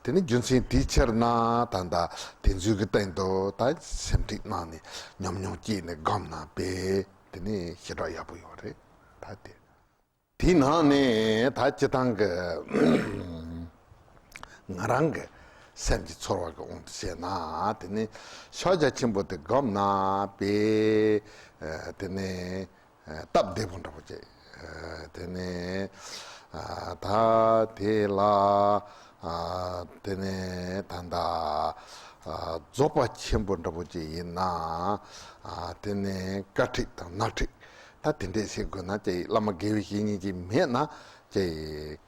དེ་ནི་རྒྱུ་མཚན་དེའི་ཕྱིར་ན་ད་ལྟ་དེ་ཚོའི་གི་སྟེང་དུ་ད་སེམས་ཁྲིད་གནང་ནས་ཉམས་མྱོང་སྐྱེས་ནས་སྒོམ་ན་དཔེ་དེ་ནི་ཞེ་དྲག་ཡག་པོ་ཡོད་རེད། ད་དེ་དེའི་ནང་ནས་ད་སྤྱིར་བཏང་གི་ང་རང་གི་སེམས་ཀྱི་ཚོར་བ་གི་དབང་དུ་བྱས་ན་དེ་ནི་ཕྱག་རྒྱ་ཆེན་པོ་དེ་སྒོམ་ན་དཔེ་དེ་ནི། སྟབས་བདེ་པོ་འདྲ་པོ་ཅིག་དེ་ནས་ད་དེ་ལ་དེ་ནས་ད་ལྟ་རྫོགས་པ་ཆེན་པོ་འདྲ་པོ་ཅིག་ཡིན་ན་དེ་ནས་བཀའ་ཁྲིད་དང་སྣ་ཁྲིད་ད་དེ་འདྲས་བྱེད་དགོས་ན་ཅིག་བླ་མ་དགེ་བའི་བཤེས་གཉེན་ཅིག་མེད་ན་ཅིག་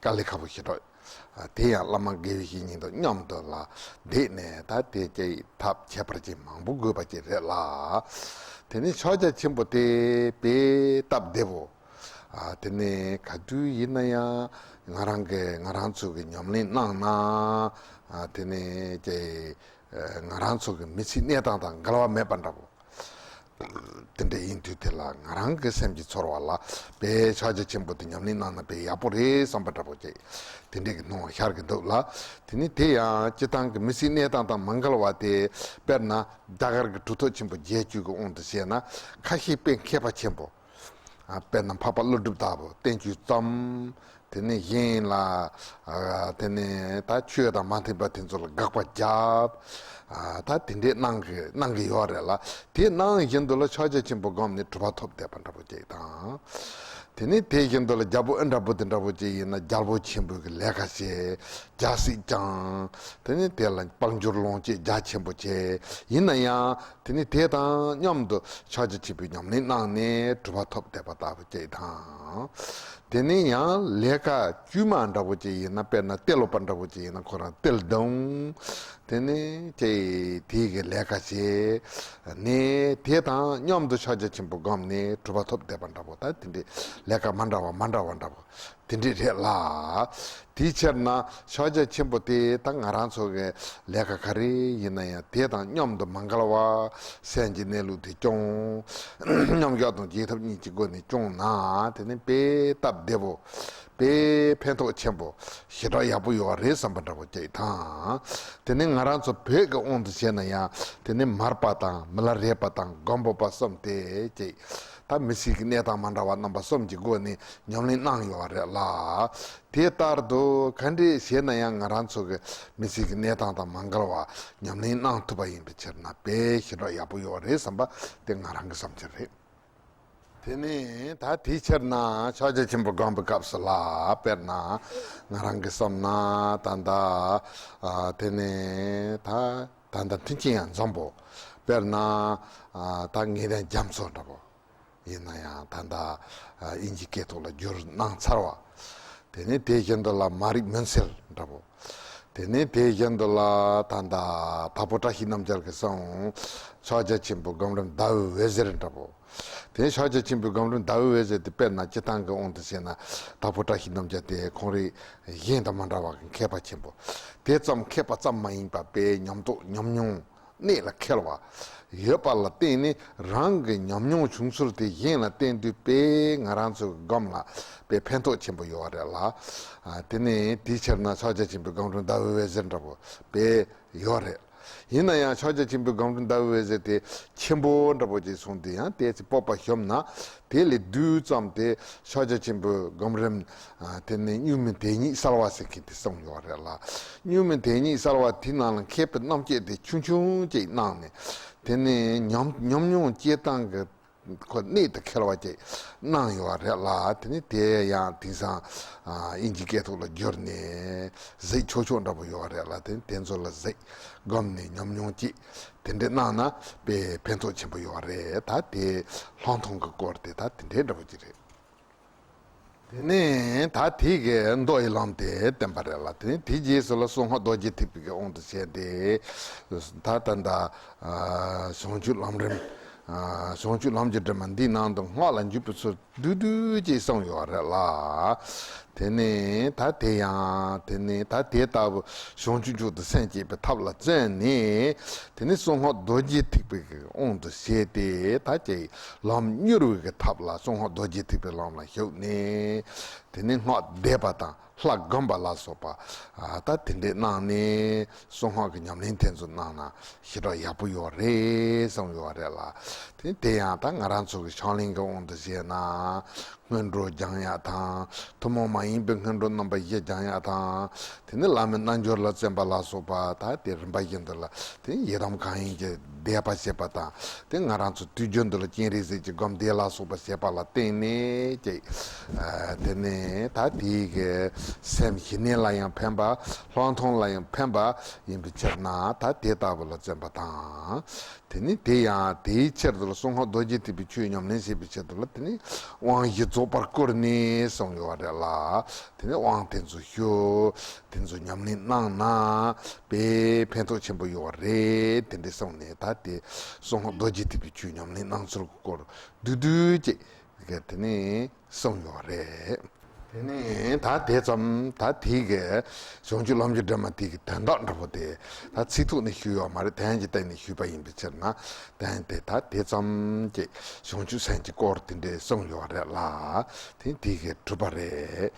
དཀའ་ལས་ཁག་པོ་ཞེ་དྲག་དེ་ཡང་བླ་མ་དགེ་བའི་བཤེས་གཉེན་དང་མཉམ་དུ་ལ་བསྡད་ནས་ད་དེ་ཅིག་ཐབས་ཁྱད་པར་ཅན་མང་པོ་དགོས་པ་ཅིག་རེད་ལ། དེ་ནི་ཕྱག་རྒྱ་ཆེན་པོ་དེ་དཔེ་སྟབས་བདེ་པོ། ཨ་དེ་ནི་ག་དུས་ཡིན་ན་ཡང་ང་རང་གི་ང་རང་ཚོ་གི་ཉམས་ལེན་གནང་ན་ཨ་དེ་ནི་ཅིག་ང་རང་ཚོ་གི་མི་ཚེའི་གནས་སྟངས་དང་འགལ་བ་མེད་པ་འདྲ་པོ། དེ་འདྲ་ཡིན་དུས་དེ་ལ་ང་རང་གི་སེམས་ཀྱི་ཚོར་བ་ལ་དཔེ་ཕྱག་རྒྱ་ཆེན་པོ་དེ་ཉམས་ལེན་གནང་ན་དཔེ་ཡག་པོ་རེད་བསམ་པ་འདྲ་པོ་ཅིག་དེ་འདྲ་གི་སྣང་བ་ཤར་གི་འདུག་ལ། དེ་ནི་དེ་ཡང་སྤྱི་བཏང་གི་མི་ཚེའི་གནས་སྟངས་དང་མ་འགལ་བ་དེ། དཔེར་ན་རྒྱ་གར་གྱི་གྲུབ་ཐོབ་ཆེན་པོ་བརྒྱད་ཅུ་གི་དབང་དུ་བྱས་ན་ཁ་ཤས་དཔེ་མཁས་པ་ཆེན་པོ། ཨ་དཔེར་ན་འཕགས་པ་ཀླུ་སྒྲུབ་ལྟ་བུ་བསྟན་བཅོས་བརྩམས། དེ་ནས་གཞན་ལ་ཨ་དེ་ནས་ད་ཆོས་དང་མ་མཐུན་པ་དེ་ཚོ་ལ་དགག་པ་བརྒྱབ། ཨ་ད་དེ་འདྲས་གནང་གི་གནང་གི་ཡོད་རེད་ལ། དེ་གནང་བཞིན་དུ་ལ་ཕྱག་རྒྱ་ཆེན་པོ་བསྒོམས་ནས་གྲུབ་པ་ཐོབ་བསྡད་པ་འདྲ་པོ་ཅིག་དང་། དེ་ནས་དེ་བཞིན་དུ་ལ་རྒྱལ་པོ་ཨིནྡྲ་བྷུ་ཏི་འདྲ་པོ་ཅིག་ཡིན་ན་རྒྱལ་པོ་ཆེན་པོའི་གི་ལས་ཀ་བྱས། རྒྱལ་སྲིད་བསྐྱངས། དེ་ནས་དེ་ལ་དཔལ་འབྱོར་ལོངས་སྤྱོད་རྒྱ་ཆེན་པོ་བྱས། ཡིན་ན་ཡང་དེ་ནས་དེ་དང་མཉམ་དུ་ཕྱག་རྒྱ་ཆེན་པོའི་ཉམས་ལེན་གནང་ནས་གྲུབ་པ་ཐོབ་བསྡད་པ་ལྟ་བུ་ཅིག་དང་། དེ་ནས་ཡང་ལས་ཀ་དཀྱུས་མ་འདྲ་པོ་ཅིག་ཡིན་ན། དཔེར་ན་ཏིལ་ལོ་པ་འདྲ་པོ་ཅིག་ཡིན་ན་ཁོ་རང་ཏིལ་བརྡུང་། དེ་ནས་ཅིག་དེའི་གི་ལས་ཀ་བྱས་ནས་དེ་དང་མཉམ་དུ་ཕྱག་རྒྱ་ཆེན་པོ་བསྒོམས་ནས་གྲུབ་པ་ཐོབ་བསྡད་པ་འདྲ་པོ། ད་དེ་འདྲའི་ལས་ཀ་མ་འདྲ་བ་མ་འདྲ་བ་འདྲ་པོ་དེ་འདྲའི་རེད་ལ། དེའི་ཕྱིར་ན་ཕྱག་རྒྱ་ཆེན་པོ་དེ་ད་ང་རང་ཚོ་གི་ལས་ཀ་ག་རེ་ཡིན་ན་ཡང་དེ་དང་མཉམ་དུ་མ་འགལ་བ་སེམས་ཀྱི་གནས་ལུགས་དེ་སྐྱོང་། མཉམ་བཞག་དང་རྗེས་ཐོབ་གཉིས་ཀྱི་སྒོ་ནས་སྐྱོང་ན་དེ་ནི་དཔེ་སྟབས་བདེ་པོ། དཔེ་ཕན་ཐོགས་ཆེན་པོ་ཞེ་དྲག་ཡག་པོ་ཡོད་རེད་བསམ་པ་འདྲ་པོ་ཅིག་དང་། དེ་ནས་ང་རང་ཚོ་བོད་ཀྱི་དབང་དུ་བྱས་ན་ཡང་དེ་ནས་མར་པ་དང་མི་ལ་རས་པ་དང་མགོན་པོ་པ་གསུམ་དེ་ཅིག་ད་མི་ཚེ་གི་གནས་སྟངས་མ་འདྲ་བ་རྣམ་པ་གསུམ་གྱི་སྒོ་ནས་ཉམས་ལེན་གནང་ཡོད་རེད་ལ། དེ་ལྟར་དུ་ག་འདྲས་བྱས་ན་ཡང་ང་རང་ཚོ་གི་མི་ཚེ་གི་གནས་སྟངས་དང་མ་འགལ་བ་ཉམས་ལེན་གནང་ཐུབ་པ་ཡིན་པའི་ཕྱིར་ན་དཔེ་ཞེ་དྲག་ཡག་པོ་ཡོད་རེད་བསམ་པ་དེ་ང་རང་གི་བསམ་འཆར་རེད། དེ་ནས་ད་དེའི་ཕྱིར་ན་ཕྱག་རྒྱ་ཆེན་པོ་བསྒོམ་པའི་སྐབས་སུ་ལ་དཔེར་ན་ང་རང་གིས་བསམ་ན་ད་ལྟ་ཨ་དེ་ནས་ད་ད་ལྟ་མཐུན་རྐྱེན་ཡང་འཛོམས་པོ། དཔེར་ན་ཨ་ད་ངེས་གཏན་རྒྱ་མཚོ་འདྲ་པོ་ཡིན་ན་ཡང་ད་ལྟ་ཨ་དབྱིན་ཇི་སྐད་ཐོག་ལ་བསྒྱུར་གནང་ཚར་བ། དེ་ནས་དེ་བཞིན་དུ་ལ་མ་རིག་མུན་སེལ་འདྲ་པོ། དེ་ནས་དེ་བཞིན་དུ་ལ་ད་ལྟ་དྭགས་པོ་བཀྲ་ཤིས་རྣམ་རྒྱལ་གྱི་གསུང་ཕྱག་རྒྱ་ཆེན་པོའི་སྒོམ་རིམ་ཟླ་འོད་འོད་ཟེར་འདྲ་པོ། དེ་ནས་ཕྱག་རྒྱ་ཆེན་པོའི་སྒོམ་རིམ་ཟླ་འོད་འོད་ཟེར་དེ་དཔེར་ན་སྤྱིར་བཏང་གི་དབང་དུ་བྱས་ན་དྭགས་པོ་བཀྲ་ཤིས་རྣམ་རྒྱལ་དེ་ཁོང་རིགས་གཞན་དང་མ་འདྲ་བ་གི་མཁས་པ་ཆེན་པོ། དེ་ཙམ་མཁས་པ་ཙམ་མ་ཡིན་པ་དཔེ་ཉམས་རྟོགས་ཉམས་མྱོང་ གནད་ལ་འཁེལ་བ་ཡོད་པ་ལ་བརྟེན་ནས། རང་གི་ཉམས་མྱོང་བྱུང་ཚུལ་དེ་གཞན་ལ་བསྟན་དུས་དཔེ་ང་རང་ཚོའི་སྒོམ་ལ་དཔེ་ཕན་ཐོགས་ཆེན་པོ་ཡོད་རེད་ལ། ཨ། དེ་ནས་དེའི་ཕྱིར་ན་ཕྱག་རྒྱ་ཆེན་པོའི་སྒོམ་རིམ་ཟླ་བའི་འོད་ཟེར་འདྲ་པོ་དཔེ་ཡོད་རེད། ཡིན་ན་ཡང་ཕྱག་རྒྱ་ཆེན་པོའི་སྒོམ་རིམ་ཟླ་བའི་འོད་ཟེར་དེ་ཆེན་པོ་འདྲ་པོ་ཅིག་སོང་དུས་ཡང་ཏོག་ཙམ་སྤོབས་པ་ཞུམ་ན། དེ་ལས་བསྡུས་ཙམ་དེ་ཕྱག་རྒྱ་ཆེན་པོའི་སྒོམ་རིམ། ཨ། དེ་ནས་གཉུག་མའི་དེ་ཉིད་གསལ་བ་ཟེར་མཁན་དེ་གསུངས་ཡོད་རེད་ལ། གཉུག་མའི་དེ་ཉིད་གསལ་བ་དེའི་ནང་ལ་མཁས་པའི་རྣམ་དཔྱོད་དེ་ཆུང་ཆུང་ཅིག་གནང་ནས། དེ་ནས་ཉམས་ཉམས་མྱོང་སྐྱེ་སྟངས་ཀྱི་ཁོ་གནད་དུ་འཁེལ་བ་ཅིག་གནང་ཡོད་རེད་ལ། དེ་ནས་དེ་ཡང་དེང་སང་ཨ་དབྱིན་ཇི་སྐད་ཐོག་ལ་བསྒྱུར་ནས་གཟིགས་ཆོག་ཆོག་འདྲ་པོ་ཡོད་རེད་ལ། དེ་དེ་ཚོ་ལ་གཟིགས། སྒོམ་ནས་ཉམས་མྱོང་སྐྱེས། དེ་འདྲ་གནང་ན་དཔེ་ཕན་ཐོགས་ཆེན་པོ་ཡོད་རེད། ད་དེ་ལྷག་མཐོང་གི་སྐོར་དེ་ད་དེ་འདྲ་འདྲ་པོ་ཅིག་རེད། དེ་ནས་ད་དེ་གའི་མདོ་ཡི་ལམ་དེ་བསྟན་པ་རེད་ལ། དེ་ནས་དེའི་རྗེས་སུ་ལ་གསང་སྔགས་རྡོ་རྗེ་ཐེག་པའི་གི་དབང་དུ་བྱས་ཏེ། ད་ད་ད་ཨ་བྱང་ཆུབ་ལམ་རིམ། ཨ་བྱང་ཆུབ་ལམ་གྱི་སྒྲོན་མ་འདིའི་ནང་དུ་སྔགས་ལ་འཇུག་པའི་ཚུལ་བསྡུས་བསྡུས་ཀྱིས་གསུངས་ཡོད་རེད་ལ། དེ་ནས་ད་དེ་ཡང་དེ་ནས་ད་དེ་ལྟ་བུ་བྱང་ཆུབ་མཆོག་ཏུ་སེམས་བསྐྱེད་པའི་ཐབས་ལ་བརྩོན་ནས། དེ་ནས་གསང་སྔགས་རྡོ་རྗེ་ཐེག་པའི་གི་དབང་དུ་བྱས་ཏེ། ད་ཀྱེ་ལམ་མྱུར་བའི་གི་ཐབས་ལ་གསང་སྔགས་རྡོ་རྗེ་ཐེག་པའི་ལམ་ལ་ཞུགས་ནས། དེ་ནས་སྔགས་བཟླས་པ་དང་ལྷ་བསྒོམ་པ་ལ་སོགས་པ། ཨ་ད་དེ་འདྲས་གནང་ནས་གསང་སྔགས་ཀྱི་ཉམས་ལེན་དེ་ཚོ་གནང་ན་ཞེ་དྲག་ཡག་པོ་ཡོད་རེད་གསུངས་ཡོད་རེད་ལ། དེ་དེ་ཡང་ད་ང་རང་ཚོ་གི་ཕྱག་ལེན་གྱི་དབང་དུ་བྱས་ན། སྔོན་འགྲོ་སྦྱང་ཡག་དང་། ཐུན་མོང་མ་ཡིན་པའི་སྔོན་འགྲོ་རྣམ་པ་བཞི་སྦྱང་ཡག་དང་། དེ་ནས་བླ་མའི་རྣལ་འབྱོར་ལ་བརྩོན་པ་ལ་སོགས་པ། ད་དེ་རིམ་པ་བཞིན་དུ་ལ་དེ་ཡི་དམ་གང་ཡིན་གྱི་བཟླས་པ་བྱེད་པ་དང་། དེ་ང་རང་ཚོ་དུས་རྒྱུན་དུ་ལ་སྤྱན་རས་གཟིགས་ཀྱི་སྒོམ་བཟླས་ལ་སོགས་པ་བྱེད་པ་ལ་བརྟེན་ནས་ཀྱི། ཨ་དེ་ནས་ད་དེའི་གི་སེམས་ཞི་གནས་ལ་ཡང་ཕན་པ། ལྷག་མཐོང་ལ་ཡང་ཕན་པ་ཡིན་པའི་ཕྱིར་ན། ད་དེ་ལྟ་བུ་ལ་བརྩོན་པ་དང་། དེ་ནི་དེ་ཡང་དེའི་ཕྱིར་དུ་ལ་གསང་སྔགས་རྡོ་རྗེ་ཐེག་པའི་ཆོས་ཉམས་ལེན་བྱེད་པའི་ཕྱིར་དུ་ལ། དེ་ནི་དབང་བཞི་རྫོགས་པར་བསྐུར་ནས་གསུངས་ཡོད་རེད་ལ། དེ་ནི་དབང་དེ་ཚོ་ཞུ། དེ་ཚོ་ཉམས་ལེན་གནང་ན་དཔེ་ཕན་ཐོགས་ཆེན་པོ་ཡོད་རེད། དེ་འདྲ་གསུངས་ནས་ད་དེ་གསང་སྔགས་རྡོ་རྗེ་ཐེག་པའི་ཆོས་ཉམས་ལེན་གནང་ཚུལ་གྱི་སྐོར་བསྡུས་བསྡུས་ཅིག་གི་དེ་ནི་གསུངས་ཡོད་རེད། དེ་ནས་ད་དེ་ཙམ། ད་དེ་གི་བྱང་ཆུབ་ལམ་གྱི་སྒྲོན་མ་དེ་གི་དོན་དག་འདྲ་པོ་དེ་ད་ཚིག་ཐོག་ནས་ཞུས་ཡོད་མ་རེད། དོན་གྱི་སྟེང་ནས་ཞུས་པ་ཡིན་པའི་ཕྱིར་ན། དོན་དེ་ད་དེ་ཙམ་གྱི་བྱང་ཆུབ་སེམས་ཀྱི་སྐོར་དེ་འདྲས་གསུངས་ཡོད་རེད་ལ། དེ་དེ་གི་གྲུབ་པ་རེད།